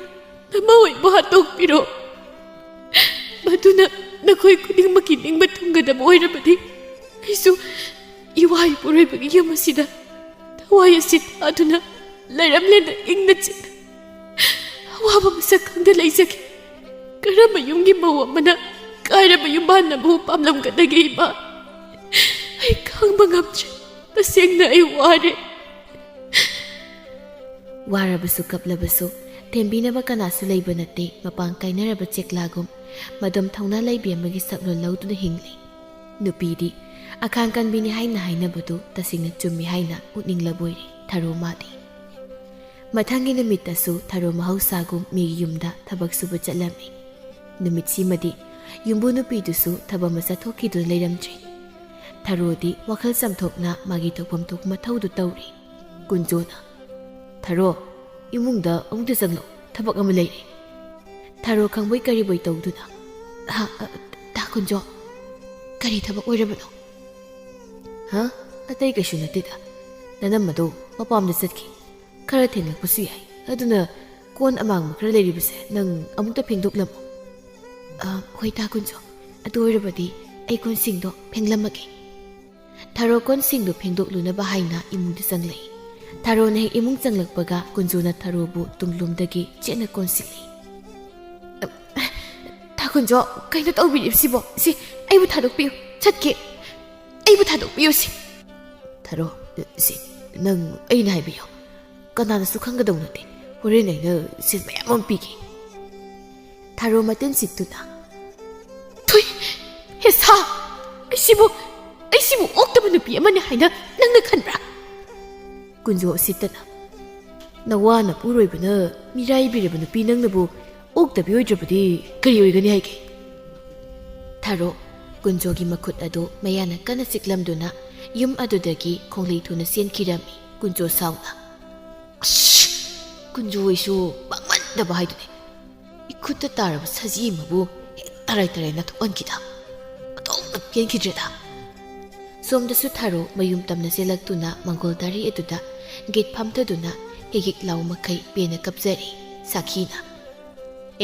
ꯅꯃꯧ ꯑꯩꯕꯨ ꯍꯥꯠꯇꯣꯛꯄꯤꯔꯣ꯫ ꯃꯗꯨꯅ ꯅꯈꯣꯏ ꯈꯨꯗꯤꯡꯃꯛꯀꯤ ꯅꯤꯡꯕ ꯊꯨꯡꯒꯗꯕ ꯑꯣꯏꯔꯕꯗꯤ, ꯑꯩꯁꯨ ꯏꯋꯥ ꯏꯄꯨꯔꯣꯏꯕꯒꯤ ꯌꯨꯝ ꯑꯁꯤꯗ ꯊꯋꯥꯏ ꯑꯁꯤ ꯊꯥꯗꯨꯅ ꯂꯩꯔꯝꯂꯦꯟꯅ ꯏꯪꯅ ꯆꯤꯛꯅ ꯑꯋꯥꯕ ꯃꯁꯛ ꯈꯪꯗ ꯂꯩꯖꯒꯦ꯫ ꯀꯔꯝꯕ ꯌꯨꯝꯒꯤ ꯃꯧ ꯑꯃꯅ ꯀꯥꯏꯔꯕ ꯌꯨꯝꯕꯥꯟ ꯑꯃꯕꯨ ꯄꯥꯝꯂꯝꯒꯗꯒꯦ, ꯏꯃꯥ? ꯑꯩ ꯈꯥꯡꯕ ꯉꯝꯗ꯭ꯔꯦ꯫ ꯇꯁꯦꯡꯅ ꯑꯩ ꯋꯥꯔꯦ꯫" ꯋꯥꯔꯕꯁꯨ ꯀꯞꯂꯕꯁꯨ ꯊꯦꯝꯕꯤꯅꯕ ꯀꯅꯥꯁꯨ ꯂꯩꯕ ꯅꯠꯇꯦ꯫ ꯃꯄꯥꯡ ꯀꯥꯏꯅꯔꯕ ꯆꯦꯛꯂꯥꯒꯨꯝ ꯃꯗꯨꯝ ꯊꯧꯅꯥ ꯂꯩꯕꯤ ꯑꯃꯒꯤ ꯁꯛꯂꯣꯟ ꯂꯧꯗꯨꯅ ꯍꯤꯡꯂꯤ꯫ ꯅꯨꯄꯤꯗꯤ ꯑꯈꯥꯡ ꯀꯟꯕꯤꯅꯤ ꯍꯥꯏꯅ ꯍꯥꯏꯅꯕꯗꯨ ꯇꯁꯦꯡꯅ ꯆꯨꯝꯃꯤ ꯍꯥꯏꯅ ꯎꯠꯅꯤꯡꯂꯕꯣꯏꯔꯦ ꯊꯔꯣ ꯃꯥꯗꯤ꯫ ꯃꯊꯪꯒꯤ ꯅꯨꯃꯤꯠꯇꯁꯨ ꯊꯔꯣ ꯃꯍꯧꯁꯥꯒꯨꯝ ꯃꯤꯒꯤ ꯌꯨꯝꯗ ꯊꯕꯛ ꯁꯨꯕ ꯆꯠꯂꯝꯃꯤ꯫ ꯅꯨꯃꯤꯠꯁꯤꯃꯗꯤ ꯌꯨꯝꯕꯨ ꯅꯨꯄꯤꯗꯨꯁꯨ ꯊꯕꯛ ꯑꯃ ꯆꯠꯊꯣꯛꯈꯤꯗꯨꯅ ꯂꯩꯔꯝꯗ꯭ꯔꯦ꯫ ꯊꯔꯣꯗꯤ ꯋꯥꯈꯜ ꯆꯝꯊꯣꯛꯅ ꯃꯥꯒꯤ ꯊꯣꯛꯐꯝ ꯊꯣꯛꯄ ꯃꯊꯧꯗꯨ ꯇꯧꯔꯤ꯫ ꯀꯨꯟꯖꯣꯅ, "ꯊꯔꯣ, ꯏꯃꯨꯡꯗ ꯑꯃꯨꯛꯇ ꯆꯪꯂꯛꯎ, ꯊꯕꯛ ꯑꯃ ꯂꯩꯔꯦ꯫" ꯊꯔꯣ ꯈꯪꯕꯣꯏ ꯀꯔꯤꯕꯣꯏ ꯇꯧꯗꯨꯅ, "ꯍꯥ, ꯑ, ꯇꯥ ꯀꯨꯟꯖꯣ, ꯀꯔꯤ ꯊꯕꯛ ꯑꯣꯏꯔꯕꯅꯣ?" "ꯍꯥ? ꯑꯇꯩ ꯀꯩꯁꯨ ꯅꯠꯇꯦꯗ꯫ ꯅꯅꯝꯃꯗꯣ ꯃꯄꯥꯝꯗ ꯆꯠꯈꯤ꯫ ꯈꯔ ꯊꯦꯡꯂꯛꯄꯁꯨ ꯌꯥꯏ꯫ ꯑꯗꯨꯅ ꯀꯣꯟ ꯑꯃꯥꯡꯕ ꯈꯔ ꯂꯩꯔꯤꯕꯁꯦ ꯅꯪ ꯑꯃꯨꯛꯇ ꯐꯦꯡꯗꯣꯛꯂꯝꯃꯨ꯫" "ꯑ, ꯍꯣꯏ ꯇꯥ ꯀꯨꯟꯖꯣ, ꯑꯗꯨ ꯑꯣꯏꯔꯕꯗꯤ ꯑꯩ ꯀꯣꯟꯁꯤꯡꯗꯣ ꯐꯦꯡꯂꯝꯃꯒꯦ꯫" ꯊꯔꯣ ꯀꯣꯟꯁꯤꯡꯗꯨ ꯐꯦꯡꯗꯣꯛꯂꯨꯅꯕ ꯍꯥꯏꯅ ꯏꯃꯨꯡꯗ ꯆꯪꯂꯛꯏ꯫ ꯊꯔꯣꯅ ꯍꯦꯛ ꯏꯃꯨꯡ ꯆꯪꯂꯛꯄꯒ ꯀꯨꯟꯖꯣꯅ ꯊꯔꯣꯕꯨ ꯇꯨꯡꯂꯣꯝꯗꯒꯤ ꯆꯦꯠꯅ ꯀꯣꯟꯁꯤꯜꯂꯤ꯫ "ꯇꯥ ꯀꯨꯟꯖꯣ, ꯀꯩꯅꯣ ꯇꯧꯕꯤꯔꯤꯕꯁꯤꯕꯣ? ꯁꯤ, ꯑꯩꯕꯨ ꯊꯥꯗꯣꯛꯄꯤꯌꯨ, ꯆꯠꯀꯦ꯫ ꯑꯩꯕꯨ ꯊꯥꯗꯣꯛꯄꯤꯌꯨ ꯁꯤ꯫" "ꯊꯔꯣ, ꯁꯤ, ꯅꯪ ꯑꯩꯅ ꯍꯥꯏꯕꯤꯌꯨ꯫ ꯀꯅꯥꯅꯁꯨ ꯈꯪꯒꯗꯧ ꯅꯠꯇꯦ꯫ ꯍꯣꯔꯦꯟ ꯑꯩꯅ ꯁꯦꯜ ꯃꯌꯥꯝ ꯑꯃ ꯄꯤꯒꯦ꯫" ꯊꯔꯣ ꯃꯇꯤꯟ ꯁꯤꯠꯇꯨꯅ, "ꯊꯨꯏ! ꯍꯦ ꯁꯥ! ꯑꯩꯁꯤꯕꯨ, ꯑꯩꯁꯤꯕꯨ ꯑꯣꯛꯇꯕ ꯅꯨꯄꯤ ꯑꯃꯅꯤ ꯍꯥꯏꯅ ꯅꯪꯅ ꯈꯟꯕ꯭ꯔꯥ?" ꯀꯨꯟꯖꯣ ꯎꯁꯤꯠꯇꯅ, "ꯅꯋꯥ ꯅꯄꯨꯔꯣꯏꯕꯅ ꯃꯤꯔꯥꯏꯕꯤꯔꯕ ꯅꯨꯄꯤ ꯅꯪꯅꯕꯨ ꯑꯣꯛꯇꯕꯤ ꯑꯣꯏꯗ꯭ꯔꯕꯗꯤ ꯀꯔꯤ ꯑꯣꯏꯒꯅꯤ ꯍꯥꯏꯒꯦ?" ꯊꯔꯣ ꯀꯨꯟꯖꯣꯒꯤ ꯃꯈꯨꯠ ꯑꯗꯨ ꯃꯌꯥꯅ ꯀꯟꯅ ꯆꯤꯛꯂꯝꯗꯨꯅ ꯌꯨꯝ ꯑꯗꯨꯗꯒꯤ ꯈꯣꯡꯂꯩ ꯊꯨꯅ ꯆꯦꯟꯈꯤꯔꯝꯃꯤ꯫ ꯀꯨꯟꯖꯣ ꯁꯥꯎꯅ, "ꯑꯁ! ꯀꯨꯟꯖꯣ ꯑꯩꯁꯨ ꯄꯥꯡꯃꯟꯗꯕ ꯍꯥꯏꯗꯨꯅꯤ꯫ ꯏꯈꯨꯠꯇ ꯇꯥꯔꯕ ꯁꯖꯤ ꯑꯃꯕꯨ ꯍꯦꯛ ꯇꯔꯥꯏ ꯇꯔꯥꯏ ꯅꯥꯊꯣꯛꯍꯟꯈꯤꯗ꯫ ꯃꯇꯣꯝꯇ ꯄꯦꯟꯈꯤꯗ꯭ꯔꯦꯗ꯫" ꯁꯣꯝꯗꯁꯨ ꯊꯔꯣ ꯃꯌꯨꯝ ꯇꯝꯅ ꯆꯦꯜꯂꯛꯇꯨꯅ ꯃꯪꯒꯣꯜ ꯗꯥꯔꯤ ꯑꯗꯨꯗ ꯒꯦꯠ ꯐꯝꯊꯗꯨꯅ ꯍꯤꯛ ꯍꯤꯛ ꯂꯥꯎ ꯃꯈꯩ ꯄꯦꯟꯅ ꯀꯞꯆꯔꯤ꯫ ꯁꯥꯈꯤꯅ,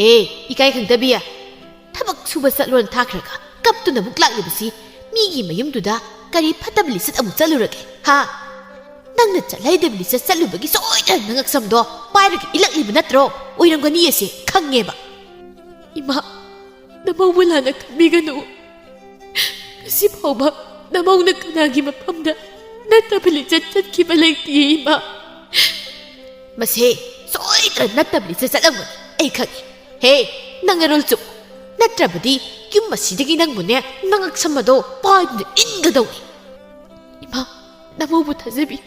"ꯑꯦ, ꯏꯀꯥꯏ ꯈꯪꯗꯕꯤ! ꯊꯕꯛ ꯁꯨꯕ ꯆꯠꯂꯣꯅ ꯊꯥꯈ꯭ꯔꯒ ꯀꯞꯇꯨꯅ ꯑꯃꯨꯛ ꯂꯥꯛꯂꯤꯕꯁꯤ ꯃꯤꯒꯤ ꯃꯌꯨꯝꯗꯨꯗ ꯀꯔꯤ ꯐꯠꯇꯕ ꯂꯤꯆꯠ ꯑꯃꯨꯛ ꯆꯠꯂꯨꯔꯒꯦ, ꯍꯥ? ꯅꯪꯅ ꯆꯠꯍꯩꯗꯕ ꯂꯤꯆꯠ ꯆꯠꯂꯨꯕꯒꯤ ꯁꯣꯏꯗꯅ ꯅꯉꯛꯁꯝꯗꯣ ꯄꯥꯏꯔꯒ ꯏꯜꯂꯛꯂꯤꯕ ꯅꯠꯇ꯭ꯔꯣ? ꯑꯣꯏꯔꯝꯒꯅꯤꯌꯦ ꯁꯦ, ꯈꯪꯉꯦꯕ꯫" "ꯏꯃꯥ, ꯅꯃꯧꯕꯨ ꯂꯥꯟꯅ ꯈꯟꯕꯤꯒꯅꯨ꯫ ꯉꯁꯤ ꯐꯥꯎꯕ ꯅꯃꯧꯅ ꯀꯅꯥꯒꯤ ꯃꯐꯝꯗ ꯅꯠꯇꯕ ꯂꯤꯆꯠ ꯆꯠꯈꯤꯕ ꯂꯩꯇꯦ, ꯏꯃꯥ꯫" "ꯃꯁꯦ ꯁꯣꯏꯗꯅ ꯅꯠꯇꯕ ꯂꯤꯆꯠ ꯆꯠꯂꯝꯒꯅꯤ, ꯑꯩ ꯈꯪꯉꯤ꯫ ꯍꯦ, ꯅꯪ ꯅꯔꯣꯜ ꯆꯨꯝꯃꯨ, ꯅꯠꯇ꯭ꯔꯕꯗꯤ ꯌꯨꯝ ꯑꯁꯤꯗꯒꯤ ꯅꯪꯕꯨꯅꯦ, ꯅꯉꯛꯁꯝ ꯑꯗꯣ ꯄꯥꯏꯗꯨꯅ ꯏꯟꯒꯗꯧꯅꯤ꯫ ꯏꯃꯥ, ꯅꯃꯧꯕꯨ ꯊꯥꯖꯕꯤ,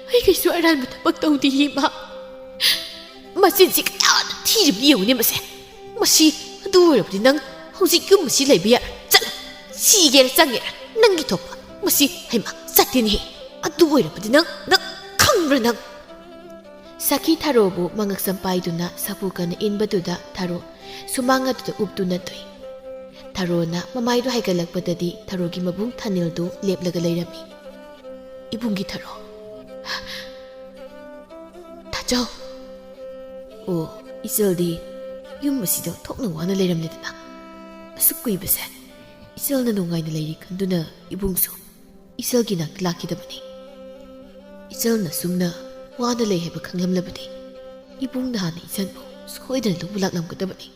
ꯑꯩ ꯀꯩꯁꯨ ꯑꯔꯥꯟꯕ ꯊꯕꯛ ꯇꯧꯗꯦ, ꯏꯃꯥ꯫ ꯃꯆꯤꯟꯁꯤ ꯀꯌꯥꯗ ꯊꯤꯔꯤꯕꯅꯤ ꯌꯦꯡꯉꯨꯅꯦ ꯃꯁꯦ꯫ ꯃꯁꯤ, ꯑꯗꯨ ꯑꯣꯏꯔꯕꯗꯤ ꯅꯪ ꯍꯧꯖꯤꯛ ꯌꯨꯝ ꯑꯁꯤ ꯂꯩꯕ ꯌꯥꯔꯣꯏ꯫ ꯆꯠꯂꯣ, ꯁꯤꯒꯦꯔꯥ ꯆꯪꯒꯦꯔꯥ ꯅꯪꯒꯤ ꯊꯣꯛꯄ꯫ ꯃꯁꯤ, ꯍꯩꯃꯥ, ꯆꯠꯇꯦꯅꯦꯍꯦ꯫ ꯑꯗꯨ ꯑꯣꯏꯔꯕꯗꯤ ꯅꯪ, ꯅꯪ ꯈꯪꯕ꯭ꯔꯥ ꯅꯪ? ꯁꯈꯤ ꯊꯔꯣꯕꯨ ꯃꯉꯛꯁꯝ ꯄꯥꯏꯗꯨꯅ ꯁꯥꯐꯨ ꯀꯟꯅ ꯏꯟꯕꯗꯨꯗ ꯊꯔꯣ ꯁꯨꯃꯥꯡ ꯑꯗꯨꯗ ꯎꯞꯇꯨꯅ ꯇꯣꯛꯏ꯫ ꯊꯔꯣꯅ ꯃꯃꯥꯏꯗꯨ ꯍꯥꯏꯒꯠꯂꯛꯄꯗꯗꯤ ꯊꯔꯣꯒꯤ ꯃꯕꯨꯡ ꯊꯥꯅꯤꯜꯗꯨ ꯂꯦꯞꯂꯒ ꯂꯩꯔꯝꯃꯤ꯫ "ꯏꯕꯨꯡꯒꯤ ꯊꯔꯣ꯫ ꯊꯥꯖꯧ꯫ ꯑꯣ, ꯏꯆꯜꯗꯤ ꯌꯨꯝ ꯑꯁꯤꯗ ꯊꯣꯛꯅ ꯋꯥꯅ ꯂꯩꯔꯝꯂꯦꯗꯅ꯫ ꯑꯁꯨꯛ ꯀꯨꯏꯕꯁꯦ ꯏꯆꯜꯅ ꯅꯨꯡꯉꯥꯏꯅ ꯂꯩꯔꯤ ꯈꯟꯗꯨꯅ ꯏꯕꯨꯡꯁꯨ ꯏꯆꯜꯒꯤ ꯅꯥꯛꯇ ꯂꯥꯛꯈꯤꯗꯕꯅꯤ꯫ ꯏꯆꯜꯅ ꯁꯨꯝꯅ ꯋꯥꯅ ꯂꯩ ꯍꯥꯏꯕ ꯈꯪꯂꯝꯂꯕꯗꯤ ꯏꯕꯨꯡꯅ ꯍꯥꯟꯅ ꯏꯆꯟꯕꯨ ꯁꯣꯏꯗꯅ ꯂꯧꯕ ꯂꯥꯛꯂꯝꯒꯗꯕꯅꯤ꯫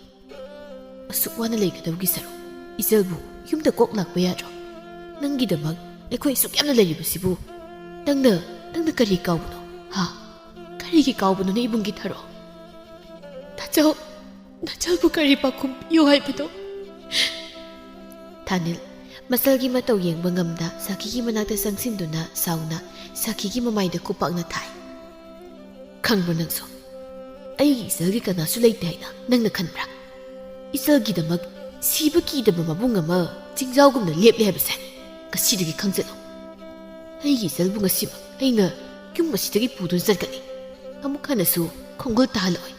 ꯑꯁꯨꯛ ꯋꯥꯅ ꯂꯩꯒꯗꯕꯒꯤ ꯁꯔꯨꯛ ꯏꯆꯜꯕꯨ ꯌꯨꯝꯗ ꯀꯣꯛ ꯂꯥꯛꯄ ꯌꯥꯗ꯭ꯔꯣ? ꯅꯪꯒꯤꯗꯃꯛ ꯑꯩꯈꯣꯏ ꯑꯁꯨꯛ ꯌꯥꯝꯅ ꯂꯩꯔꯤꯕꯁꯤꯕꯨ ꯅꯪꯅ, ꯅꯪꯅ ꯀꯔꯤ ꯀꯥꯎꯕꯅꯣ? ꯍꯥ? ꯀꯔꯤꯒꯤ ꯀꯥꯎꯕꯅꯣꯅꯦ ꯏꯕꯨꯡꯒꯤ ꯊꯔꯣ? ꯊꯥꯖꯧ, ꯅꯆꯜꯕꯨ ꯀꯔꯤ ꯄꯥꯎꯈꯨꯝ ꯄꯤꯌꯨ ꯍꯥꯏꯕꯅꯣ?" ꯊꯥꯅꯤꯜ ꯃꯆꯜꯒꯤ ꯃꯇꯧ ꯌꯦꯡꯕ ꯉꯝꯗ ꯁꯈꯤꯒꯤ ꯃꯅꯥꯛꯇ ꯆꯪꯁꯤꯟꯗꯨꯅ ꯁꯥꯎꯅ ꯁꯈꯤꯒꯤ ꯃꯃꯥꯏꯗ ꯈꯨꯄꯥꯛꯅ ꯊꯥꯏ꯫ "ꯈꯪꯕ꯭ꯔꯣ ꯅꯪꯁꯨ? ꯑꯩꯒꯤ ꯏꯆꯜꯒꯤ ꯀꯅꯥꯁꯨ ꯂꯩꯇꯦ ꯍꯥꯏꯅ ꯅꯪꯅ ꯈꯟꯕ꯭ꯔꯥ? ꯏꯆꯜꯒꯤꯗꯃꯛ ꯁꯤꯕ ꯀꯤꯗꯕ ꯃꯕꯨꯡ ꯑꯃ ꯆꯤꯡꯖꯥꯎꯒꯨꯝꯅ ꯂꯦꯞꯂꯦ ꯍꯥꯏꯕꯁꯦ ꯉꯁꯤꯗꯒꯤ ꯈꯪꯖꯤꯜꯂꯨ꯫ ꯑꯩꯒꯤ ꯏꯆꯜꯕꯨ ꯉꯁꯤꯃꯛ ꯑꯩꯅ ꯌꯨꯝ ꯑꯁꯤꯗꯒꯤ ꯄꯨꯗꯨꯅ ꯆꯠꯀꯅꯤ꯫ ꯑꯃꯨꯛ ꯍꯟꯅꯁꯨ ꯈꯣꯡꯒꯨꯜ ꯇꯥꯍꯜꯂꯛꯑꯣꯏ꯫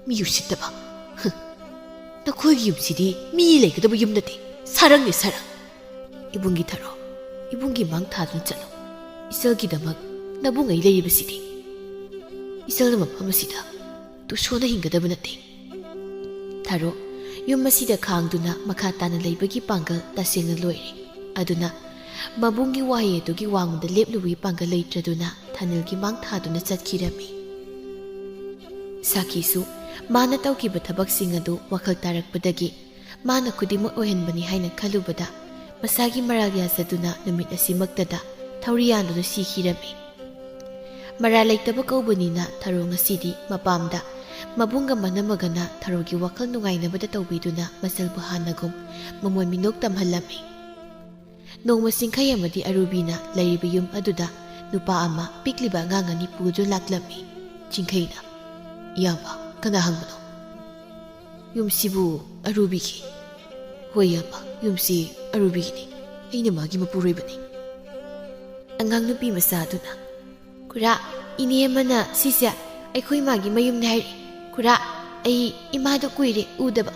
ꯃꯤ ꯎꯁꯤꯠꯇꯕ꯫ ꯍ, ꯅꯈꯣꯏꯒꯤ ꯌꯨꯝꯁꯤꯗꯤ ꯃꯤ ꯂꯩꯒꯗꯕ ꯌꯨꯝ ꯅꯠꯇꯦ, ꯁꯥꯔꯪꯅꯤ, ꯁꯥꯔꯪ꯫ ꯏꯕꯨꯡꯒꯤ ꯊꯔꯣ, ꯏꯕꯨꯡꯒꯤ ꯃꯥꯡ ꯊꯥꯗꯨꯅ ꯆꯠꯂꯨ꯫ ꯏꯆꯜꯒꯤꯗꯃꯛ ꯅꯕꯨꯡ ꯑꯩ ꯂꯩꯔꯤꯕꯁꯤꯗꯤ꯫ ꯏꯆꯜꯅ ꯃꯐꯝ ꯑꯁꯤꯗ ꯇꯨꯁꯣꯟꯅ ꯍꯤꯡꯒꯗꯕ ꯅꯠꯇꯦ꯫" ꯊꯔꯣ ꯌꯨꯝ ꯑꯁꯤꯗ ꯈꯥꯡꯗꯨꯅ ꯃꯈꯥ ꯇꯥꯅ ꯂꯩꯕꯒꯤ ꯄꯥꯡꯒꯜ ꯇꯁꯦꯡꯅ ꯂꯣꯏꯔꯦ꯫ ꯑꯗꯨꯅ ꯃꯕꯨꯡꯒꯤ ꯋꯥꯍꯩ ꯑꯗꯨꯒꯤ ꯋꯥꯉꯣꯟꯗ ꯂꯦꯞꯂꯨꯕꯒꯤ ꯄꯥꯡꯒꯜ ꯂꯩꯇ꯭ꯔꯗꯨꯅ ꯊꯥꯅꯤꯜꯒꯤ ꯃꯥꯡ ꯊꯥꯗꯨꯅ ꯆꯠꯈꯤꯔꯝꯃꯤ꯫ ꯁꯥꯈꯤꯁꯨ ꯃꯥꯅ ꯇꯧꯈꯤꯕ ꯊꯕꯛꯁꯤꯡ ꯑꯗꯨ ꯋꯥꯈꯜ ꯇꯥꯔꯛꯄꯗꯒꯤ ꯃꯥꯅ ꯈꯨꯗꯤꯡꯃꯛ ꯑꯣꯏꯍꯟꯕꯅꯤ ꯍꯥꯏꯅ ꯈꯜꯂꯨꯕꯗ ꯃꯁꯥꯒꯤ ꯃꯔꯥꯜ ꯌꯥꯖꯗꯨꯅ ꯅꯨꯃꯤꯠ ꯑꯁꯤꯃꯛꯇꯗ ꯊꯧꯔꯤ ꯌꯥꯟꯗꯨꯅ ꯁꯤꯈꯤꯔꯝꯃꯤ꯫ ꯃꯔꯥꯜ ꯂꯩꯇꯕ ꯀꯧꯕꯅꯤꯅ ꯊꯔꯣ ꯉꯁꯤꯗꯤ ꯃꯄꯥꯝꯗ ꯃꯕꯨꯡꯒ ꯃꯅꯝꯃꯒꯅ ꯊꯔꯣꯒꯤ ꯋꯥꯈꯜ ꯅꯨꯡꯉꯥꯏꯅꯕꯗ ꯇꯧꯕꯤꯗꯨꯅ ꯃꯆꯜꯕꯨ ꯍꯥꯟꯅꯒꯨꯝ ꯃꯃꯣꯟ ꯃꯤꯅꯣꯛ ꯇꯝꯍꯜꯂꯝꯃꯤ꯫ ꯅꯣꯡꯃ ꯆꯤꯡꯈꯩ ꯑꯃꯗꯤ ꯑꯔꯨꯕꯤꯅ ꯂꯩꯔꯤꯕ ꯌꯨꯝ ꯑꯗꯨꯗ ꯅꯨꯄꯥ ꯑꯃ ꯄꯤꯛꯂꯤꯕ ꯑꯉꯥꯡ ꯑꯅꯤ ꯄꯨꯗꯨꯅ ꯂꯥꯛꯂꯝꯃꯤ꯫ ꯆꯤꯡꯈꯩꯅ, "ꯏꯌꯥꯝꯕ, ꯀꯅꯥ ꯍꯪꯕꯅꯣ?" "ꯌꯨꯝꯁꯤꯕꯨ ꯑꯔꯨꯕꯤꯒꯤ?" "ꯍꯣꯏ ꯏꯌꯥꯝꯕ, ꯌꯨꯝꯁꯤ ꯑꯔꯨꯕꯤꯒꯤꯅꯤ꯫ ꯑꯩꯅ ꯃꯥꯒꯤ ꯃꯄꯨꯔꯣꯏꯕꯅꯤ꯫" ꯑꯉꯥꯡ ꯅꯨꯄꯤ ꯃꯆꯥ ꯑꯗꯨꯅ, "ꯈꯨꯔꯥ, ꯏꯅꯦ ꯑꯃꯅ ꯁꯤꯁꯦ ꯑꯩꯈꯣꯏ ꯃꯥꯒꯤ ꯃꯌꯨꯝꯅꯤ ꯍꯥꯏꯔꯛꯏ꯫ ꯈꯨꯔꯥ, ꯑꯩ ꯏꯃꯥꯗꯣ ꯀꯨꯏꯔꯦ ꯎꯗꯕ꯫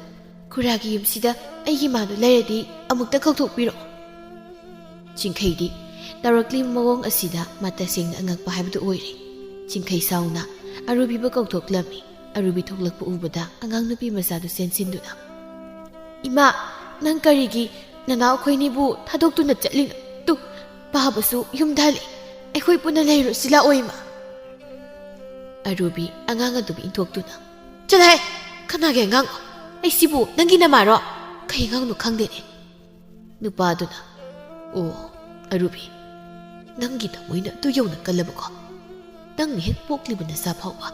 ꯈꯨꯔꯥꯒꯤ ꯌꯨꯝꯁꯤꯗ ꯑꯩꯒꯤ ꯏꯃꯥꯗꯣ ꯂꯩꯔꯗꯤ ꯑꯃꯨꯛꯇ ꯀꯧꯊꯣꯛꯄꯤꯔꯛꯑꯣ꯫" ꯆꯤꯡꯈꯩꯗꯤ ꯇꯧꯔꯛꯂꯤꯕ ꯃꯑꯣꯡ ꯑꯁꯤꯗ ꯃꯥ ꯇꯁꯦꯡꯅ ꯑꯉꯛꯄ ꯍꯥꯏꯕꯗꯨ ꯑꯣꯏꯔꯦ꯫ ꯆꯤꯡꯈꯩ ꯁꯥꯎꯅ ꯑꯔꯨꯕꯤꯕꯨ ꯀꯧꯊꯣꯛꯂꯝꯃꯤ꯫ ꯑꯔꯨꯕꯤ ꯊꯣꯛꯂꯛꯄ ꯎꯕꯗ ꯑꯉꯥꯡ ꯅꯨꯄꯤ ꯃꯆꯥꯗꯨ ꯆꯦꯟꯁꯤꯟꯗꯨꯅ, "ꯏꯃꯥ, ꯅꯪ ꯀꯔꯤꯒꯤ ꯅꯅꯥꯎ ꯑꯩꯈꯣꯏꯅꯤꯕꯨ ꯊꯥꯗꯣꯛꯇꯨꯅ ꯆꯠꯂꯤꯅꯣ? ꯇꯨ, ꯄꯥꯕꯁꯨ ꯌꯨꯝꯗ ꯍꯜꯂꯛꯏ꯫ ꯑꯩꯈꯣꯏ ꯄꯨꯟꯅ ꯂꯩꯔꯨꯁꯤ ꯂꯥꯛꯑꯣ ꯏꯃꯥ꯫" ꯑꯔꯨꯕꯤ ꯑꯉꯥꯡ ꯑꯗꯨꯕꯨ ꯏꯟꯊꯣꯛꯇꯨꯅ, "ꯆꯠꯂꯍꯦ! ꯀꯅꯥꯒꯤ ꯑꯉꯥꯡꯅꯣ? ꯑꯩꯁꯤꯕꯨ ꯅꯪꯒꯤ ꯅꯃꯥꯔꯣ? ꯀꯩ ꯑꯉꯥꯡꯅꯣ ꯈꯪꯗꯦꯅꯦ꯫" ꯅꯨꯄꯥꯗꯨꯅ, "ꯑꯣ, ꯑꯔꯨꯕꯤ, ꯅꯪꯒꯤ ꯊꯃꯣꯏꯅ ꯑꯗꯨ ꯌꯧꯅ ꯀꯜꯂꯕꯀꯣ? ꯅꯪꯅ ꯍꯦꯛ ꯄꯣꯛꯂꯤꯕ ꯅꯆꯥ ꯐꯥꯎꯕ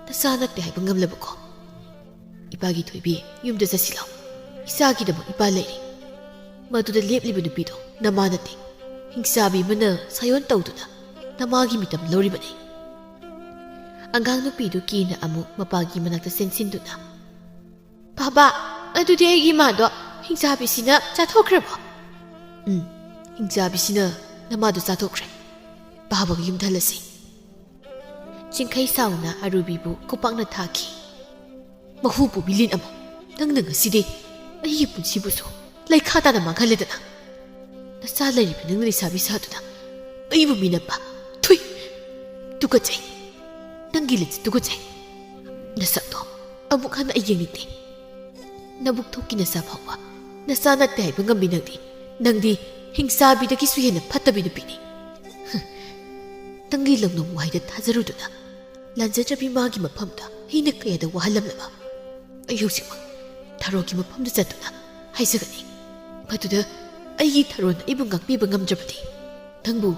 ꯅꯆꯥ ꯅꯠꯇꯦ ꯍꯥꯏꯕ ꯉꯝꯂꯕꯀꯣ? ꯏꯄꯥꯒꯤ ꯊꯣꯏꯕꯤ, ꯌꯨꯝꯗ ꯆꯠꯁꯤꯜꯂꯣ꯫ ꯏꯆꯥꯒꯤꯗꯃꯛ ꯏꯄꯥ ꯂꯩꯔꯤ꯫ ꯃꯗꯨꯗ ꯂꯦꯞꯂꯤꯕ ꯅꯨꯄꯤꯗꯣ ꯅꯃꯥ ꯅꯠꯇꯦ꯫ ꯍꯤꯡꯆꯥꯕꯤ ꯑꯃꯅ ꯁꯥꯌꯣꯟ ꯇꯧꯗꯨꯅ ꯅꯃꯥꯒꯤ ꯃꯤꯇꯝ ꯂꯧꯔꯤꯕꯅꯤ꯫" ꯑꯉꯥꯡ ꯅꯨꯄꯤꯗꯨ ꯀꯤꯅ ꯑꯃꯨꯛ ꯃꯄꯥꯒꯤ ꯃꯅꯥꯛꯇ ꯆꯦꯟꯁꯤꯟꯗꯨꯅ, "ꯕꯥꯕꯥ, ꯑꯗꯨꯗꯤ ꯑꯩꯒꯤ ꯏꯃꯥꯗꯣ ꯍꯤꯡꯆꯥꯕꯤꯁꯤꯅ ꯆꯥꯊꯣꯛꯈ꯭ꯔꯕꯣ?" "ꯎꯝ, ꯍꯤꯡꯆꯥꯕꯤꯁꯤꯅ ꯅꯃꯥꯗꯣ ꯆꯥꯊꯣꯛꯈ꯭ꯔꯦ꯫ ꯄꯥꯕꯒ ꯌꯨꯝꯗ ꯍꯜꯂꯁꯤ꯫" ꯆꯤꯡꯈꯩ ꯁꯥꯎꯅ ꯑꯔꯨꯕꯤꯕꯨ ꯈꯨꯄꯥꯛꯅ ꯊꯥꯈꯤ꯫ "ꯃꯍꯨ ꯄꯨꯕꯤ ꯂꯤꯟ ꯑꯃ, ꯅꯪꯅ ꯉꯁꯤꯗꯤ ꯑꯩꯒꯤ ꯄꯨꯟꯁꯤꯕꯨꯁꯨ ꯂꯩꯈꯥ ꯇꯥꯅ ꯃꯥꯡꯍꯜꯂꯦꯗꯅ꯫ ꯅꯆꯥ ꯂꯩꯔꯤꯕ ꯅꯪꯅ ꯂꯩꯁꯥꯕꯤ ꯁꯥꯗꯨꯅ ꯑꯩꯕꯨ ꯃꯤꯅꯞꯄ꯫ ꯊꯨꯏ! ꯇꯨꯀꯠꯆꯩ꯫ ꯅꯪꯒꯤ ꯂꯤꯟꯁꯤ ꯇꯨꯀꯠꯆꯩ꯫ ꯅꯁꯛꯇꯣ ꯑꯃꯨꯛ ꯍꯟꯅ ꯑꯩ ꯌꯦꯡꯅꯤꯡꯗꯦ꯫ ꯅꯕꯨꯛ ꯊꯣꯛꯀꯤ ꯅꯆꯥ ꯐꯥꯎꯕ ꯅꯆꯥ ꯅꯠꯇꯦ ꯍꯥꯏꯕ ꯉꯝꯃꯤ ꯅꯪꯗꯤ꯫ ꯅꯪꯗꯤ ꯍꯤꯡꯆꯥꯕꯤꯗꯒꯤꯁꯨ ꯍꯦꯟꯅ ꯐꯠꯇꯕꯤ ꯅꯨꯄꯤꯅꯤ꯫ ꯍꯨꯝ꯫ ꯅꯪꯒꯤ ꯂꯧꯅꯝ ꯋꯥꯍꯩꯗ ꯊꯥꯖꯔꯨꯗꯨꯅ ꯂꯥꯟꯖꯗ꯭ꯔꯕꯤ ꯃꯥꯒꯤ ꯃꯐꯝꯗ ꯑꯩꯅ ꯀꯌꯥꯗ ꯋꯥꯍꯜꯂꯝꯂꯕ? ꯑꯩ ꯍꯧꯖꯤꯛꯃꯛ ꯊꯔꯣꯒꯤ ꯃꯐꯝꯗ ꯆꯠꯇꯨꯅ ꯍꯥꯏꯖꯒꯅꯤ꯫ ꯃꯗꯨꯗ ꯑꯩꯒꯤ ꯊꯔꯣꯅ ꯑꯩꯕꯨ ꯉꯥꯛꯄꯤꯕ ꯉꯝꯗ꯭ꯔꯕꯗꯤ ꯅꯪꯕꯨ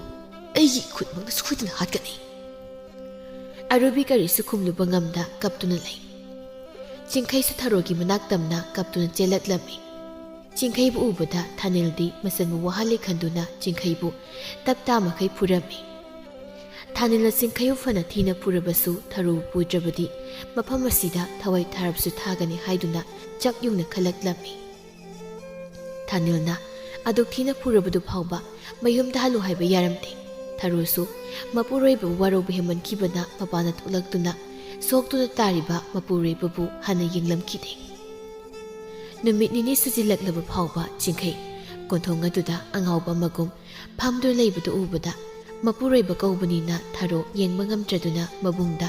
ꯑꯩꯒꯤ ꯏꯈꯨꯠꯃꯛꯅ ꯁꯣꯏꯗꯅ ꯍꯥꯠꯀꯅꯤ꯫" ꯑꯔꯨꯕꯤ ꯀꯔꯤꯁꯨ ꯈꯨꯝꯂꯨꯕ ꯉꯝꯗ ꯀꯞꯇꯨꯅ ꯂꯩ꯫ ꯆꯤꯡꯈꯩꯁꯨ ꯊꯔꯣꯒꯤ ꯃꯅꯥꯛ ꯇꯝꯅ ꯀꯞꯇꯨꯅ ꯆꯦꯜꯂꯛꯂꯝꯃꯤ꯫ ꯆꯤꯡꯈꯩꯕꯨ ꯎꯕꯗ ꯊꯥꯅꯤꯜꯗꯤ ꯃꯆꯟꯕꯨ ꯋꯥꯍꯜꯂꯦ ꯈꯟꯗꯨꯅ ꯆꯤꯡꯈꯩꯕꯨ ꯇꯞ ꯇꯥ ꯃꯈꯩ ꯐꯨꯔꯝꯃꯤ꯫ ꯊꯥꯅꯤꯜꯅ ꯆꯤꯡꯈꯩꯕꯨ ꯐꯅ ꯊꯤꯅ ꯐꯨꯔꯕꯁꯨ ꯊꯔꯣꯕꯨ ꯄꯨꯗ꯭ꯔꯕꯗꯤ ꯃꯐꯝ ꯑꯁꯤꯗ ꯊꯋꯥꯏ ꯊꯥꯔꯕꯁꯨ ꯊꯥꯒꯅꯤ ꯍꯥꯏꯗꯨꯅ ꯆꯞ ꯌꯨꯡꯅ ꯈꯜꯂꯛꯂꯝꯃꯤ꯫ ꯊꯥꯅꯤꯜꯅ ꯑꯗꯨꯛ ꯊꯤꯅ ꯐꯨꯔꯕꯗꯨ ꯐꯥꯎꯕ ꯃꯌꯨꯝꯗ ꯍꯜꯂꯨ ꯍꯥꯏꯕ ꯌꯥꯔꯝꯗꯦ꯫ ꯊꯔꯣꯁꯨ ꯃꯄꯨꯔꯣꯏꯕꯕꯨ ꯋꯥꯔꯧꯕ ꯍꯦꯟꯃꯟꯈꯤꯕꯅ ꯃꯄꯥꯟꯗ ꯊꯣꯛꯂꯛꯇꯨꯅ ꯁꯣꯛꯇꯨꯅ ꯇꯥꯔꯤꯕ ꯃꯄꯨꯔꯣꯏꯕꯕꯨ ꯍꯟꯅ ꯌꯦꯡꯂꯝꯈꯤꯗꯦ꯫ ꯅꯨꯃꯤꯠ ꯅꯤꯅꯤ ꯁꯨꯖꯤꯜꯂꯛꯂꯕ ꯐꯥꯎꯕ ꯆꯤꯡꯈꯩ ꯀꯣꯟꯊꯣꯡ ꯑꯗꯨꯗ ꯑꯉꯥꯎꯕ ꯑꯃꯒꯨꯝ ꯐꯝꯗꯨꯅ ꯂꯩꯕꯗꯨ ꯎꯕꯗ ꯃꯄꯨꯔꯣꯏꯕ ꯀꯧꯕꯅꯤꯅ ꯊꯔꯣ ꯌꯦꯡꯕ ꯉꯝꯗ꯭ꯔꯗꯨꯅ ꯃꯕꯨꯡꯗ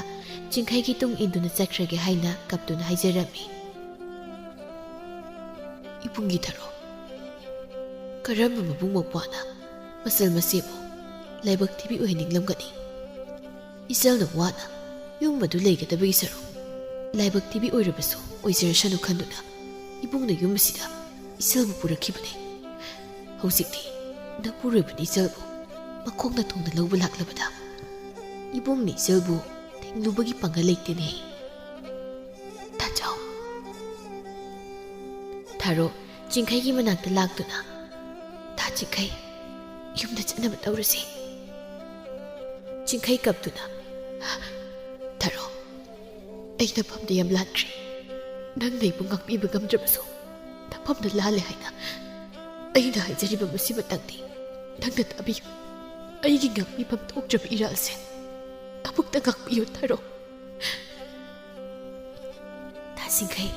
ꯆꯤꯡꯈꯩꯒꯤ ꯇꯨꯡ ꯏꯟꯗꯨꯅ ꯆꯠꯈ꯭ꯔꯒꯦ ꯍꯥꯏꯅ ꯀꯞꯇꯨꯅ ꯍꯥꯏꯖꯔꯝꯃꯤ꯫ ꯏꯕꯨꯡꯒꯤ ꯊꯔꯣ, ꯀꯔꯝꯕ ꯃꯕꯨꯡ ꯃꯧꯄ꯭ꯋꯥꯅ ꯃꯆꯜ ꯃꯆꯦꯕꯨ ꯂꯥꯏꯕꯛ ꯊꯤꯕꯤ ꯑꯣꯏꯍꯟꯅꯤꯡꯂꯝꯒꯅꯤ? ꯏꯆꯜꯅ ꯋꯥꯅ ꯌꯨꯝ ꯑꯗꯨ ꯂꯩꯒꯗꯕꯒꯤ ꯁꯔꯨꯛ ꯂꯥꯏꯕꯛ ꯊꯤꯕꯤ ꯑꯣꯏꯔꯕꯁꯨ ꯑꯣꯏꯖꯔꯁꯅꯨ ꯈꯟꯗꯨꯅ ꯏꯕꯨꯡꯅ ꯌꯨꯝ ꯑꯁꯤꯗ ꯏꯆꯜꯕꯨ ꯄꯨꯔꯛꯈꯤꯕꯅꯤ꯫ ꯍꯧꯖꯤꯛꯇꯤ ꯅꯄꯨꯔꯣꯏꯕꯅ ꯏꯆꯜꯕꯨ ꯃꯈꯣꯡꯅ ꯊꯣꯡꯅ ꯂꯧꯕ ꯂꯥꯛꯂꯕꯗ ꯏꯕꯨꯡꯅ ꯏꯆꯜꯕꯨ ꯊꯤꯡꯂꯨꯕꯒꯤ ꯄꯥꯡꯒꯜ ꯂꯩꯇꯦꯅꯦ꯫ ꯇꯥꯆꯧ꯫ ꯊꯔꯣ ꯆꯤꯡꯈꯩꯒꯤ ꯃꯅꯥꯛꯇ ꯂꯥꯛꯇꯨꯅ, "ꯇꯥ ꯆꯤꯡꯈꯩ, ꯌꯨꯝꯗ ꯆꯠꯅꯕ ꯇꯧꯔꯁꯤ꯫" ꯆꯤꯡꯈꯩ ꯀꯞꯇꯨꯅ, "ꯊꯔꯣ, ꯑꯩ ꯅꯐꯝꯗ ꯌꯥꯝ ꯂꯥꯟꯈ꯭ꯔꯦ꯫ ꯅꯪꯅ ꯑꯩꯕꯨ ꯉꯥꯛꯄꯤꯕ ꯉꯝꯗ꯭ꯔꯕꯁꯨ ꯅꯐꯝꯗ ꯂꯥꯜꯂꯦ ꯍꯥꯏꯅ ꯑꯩꯅ ꯍꯥꯏꯖꯔꯤꯕ ꯃꯁꯤꯃꯇꯪꯗꯤ ꯅꯪꯅ ꯇꯥꯕꯤꯌꯨ꯫ ꯑꯩꯒꯤ ꯉꯥꯛꯄꯤꯐꯝ ꯊꯣꯛꯇ꯭ꯔꯕ ꯏꯔꯥꯜꯁꯦ ꯑꯃꯨꯛꯇ ꯉꯥꯛꯄꯤꯌꯨ ꯊꯔꯣ꯫" "ꯇꯥ ꯆꯤꯡꯈꯩ,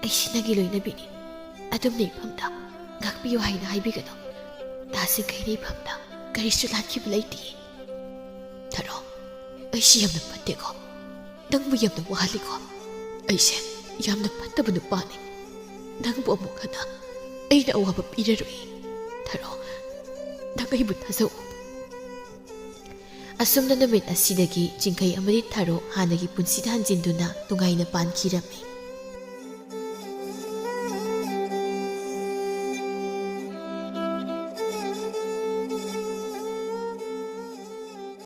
ꯑꯩꯁꯤ ꯅꯪꯒꯤ ꯂꯣꯏꯅꯕꯤꯅꯤ꯫ ꯑꯗꯨꯝꯅ ꯏꯐꯝꯗ ꯉꯥꯛꯄꯤꯌꯨ ꯍꯥꯏꯅ ꯍꯥꯏꯕꯤꯒꯅꯨ꯫ ꯇꯥ ꯆꯤꯡꯈꯩꯅ ꯏꯐꯝꯗ ꯀꯔꯤꯁꯨ ꯂꯥꯟꯈꯤꯕ ꯂꯩꯇꯦ꯫ ꯊꯔꯣ, ꯑꯩꯁꯤ ꯌꯥꯝꯅ ꯐꯠꯇꯦꯀꯣ? ꯅꯪꯕꯨ ꯌꯥꯝꯅ ꯋꯥꯍꯜꯂꯤꯀꯣ? ꯑꯩꯁꯦ ꯌꯥꯝꯅ ꯐꯠꯇꯕ ꯅꯨꯄꯥꯅꯤ꯫ ꯅꯪꯕꯨ ꯑꯃꯨꯛ ꯍꯟꯅ ꯑꯩꯅ ꯑꯋꯥꯕ ꯄꯤꯔꯔꯣꯏ꯫ ꯊꯔꯣ, ꯅꯪ ꯑꯩꯕꯨ ꯊꯥꯖꯧ꯫" ꯑꯁꯨꯝꯅ ꯅꯨꯃꯤꯠ ꯑꯁꯤꯗꯒꯤ ꯆꯤꯡꯈꯩ ꯑꯃꯗꯤ ꯊꯔꯣ ꯍꯥꯟꯅꯒꯤ ꯄꯨꯟꯁꯤꯗ ꯍꯟꯖꯤꯟꯗꯨꯅ ꯅꯨꯡꯉꯥꯏꯅ ꯄꯥꯟꯈꯤꯔꯝꯃꯤ꯫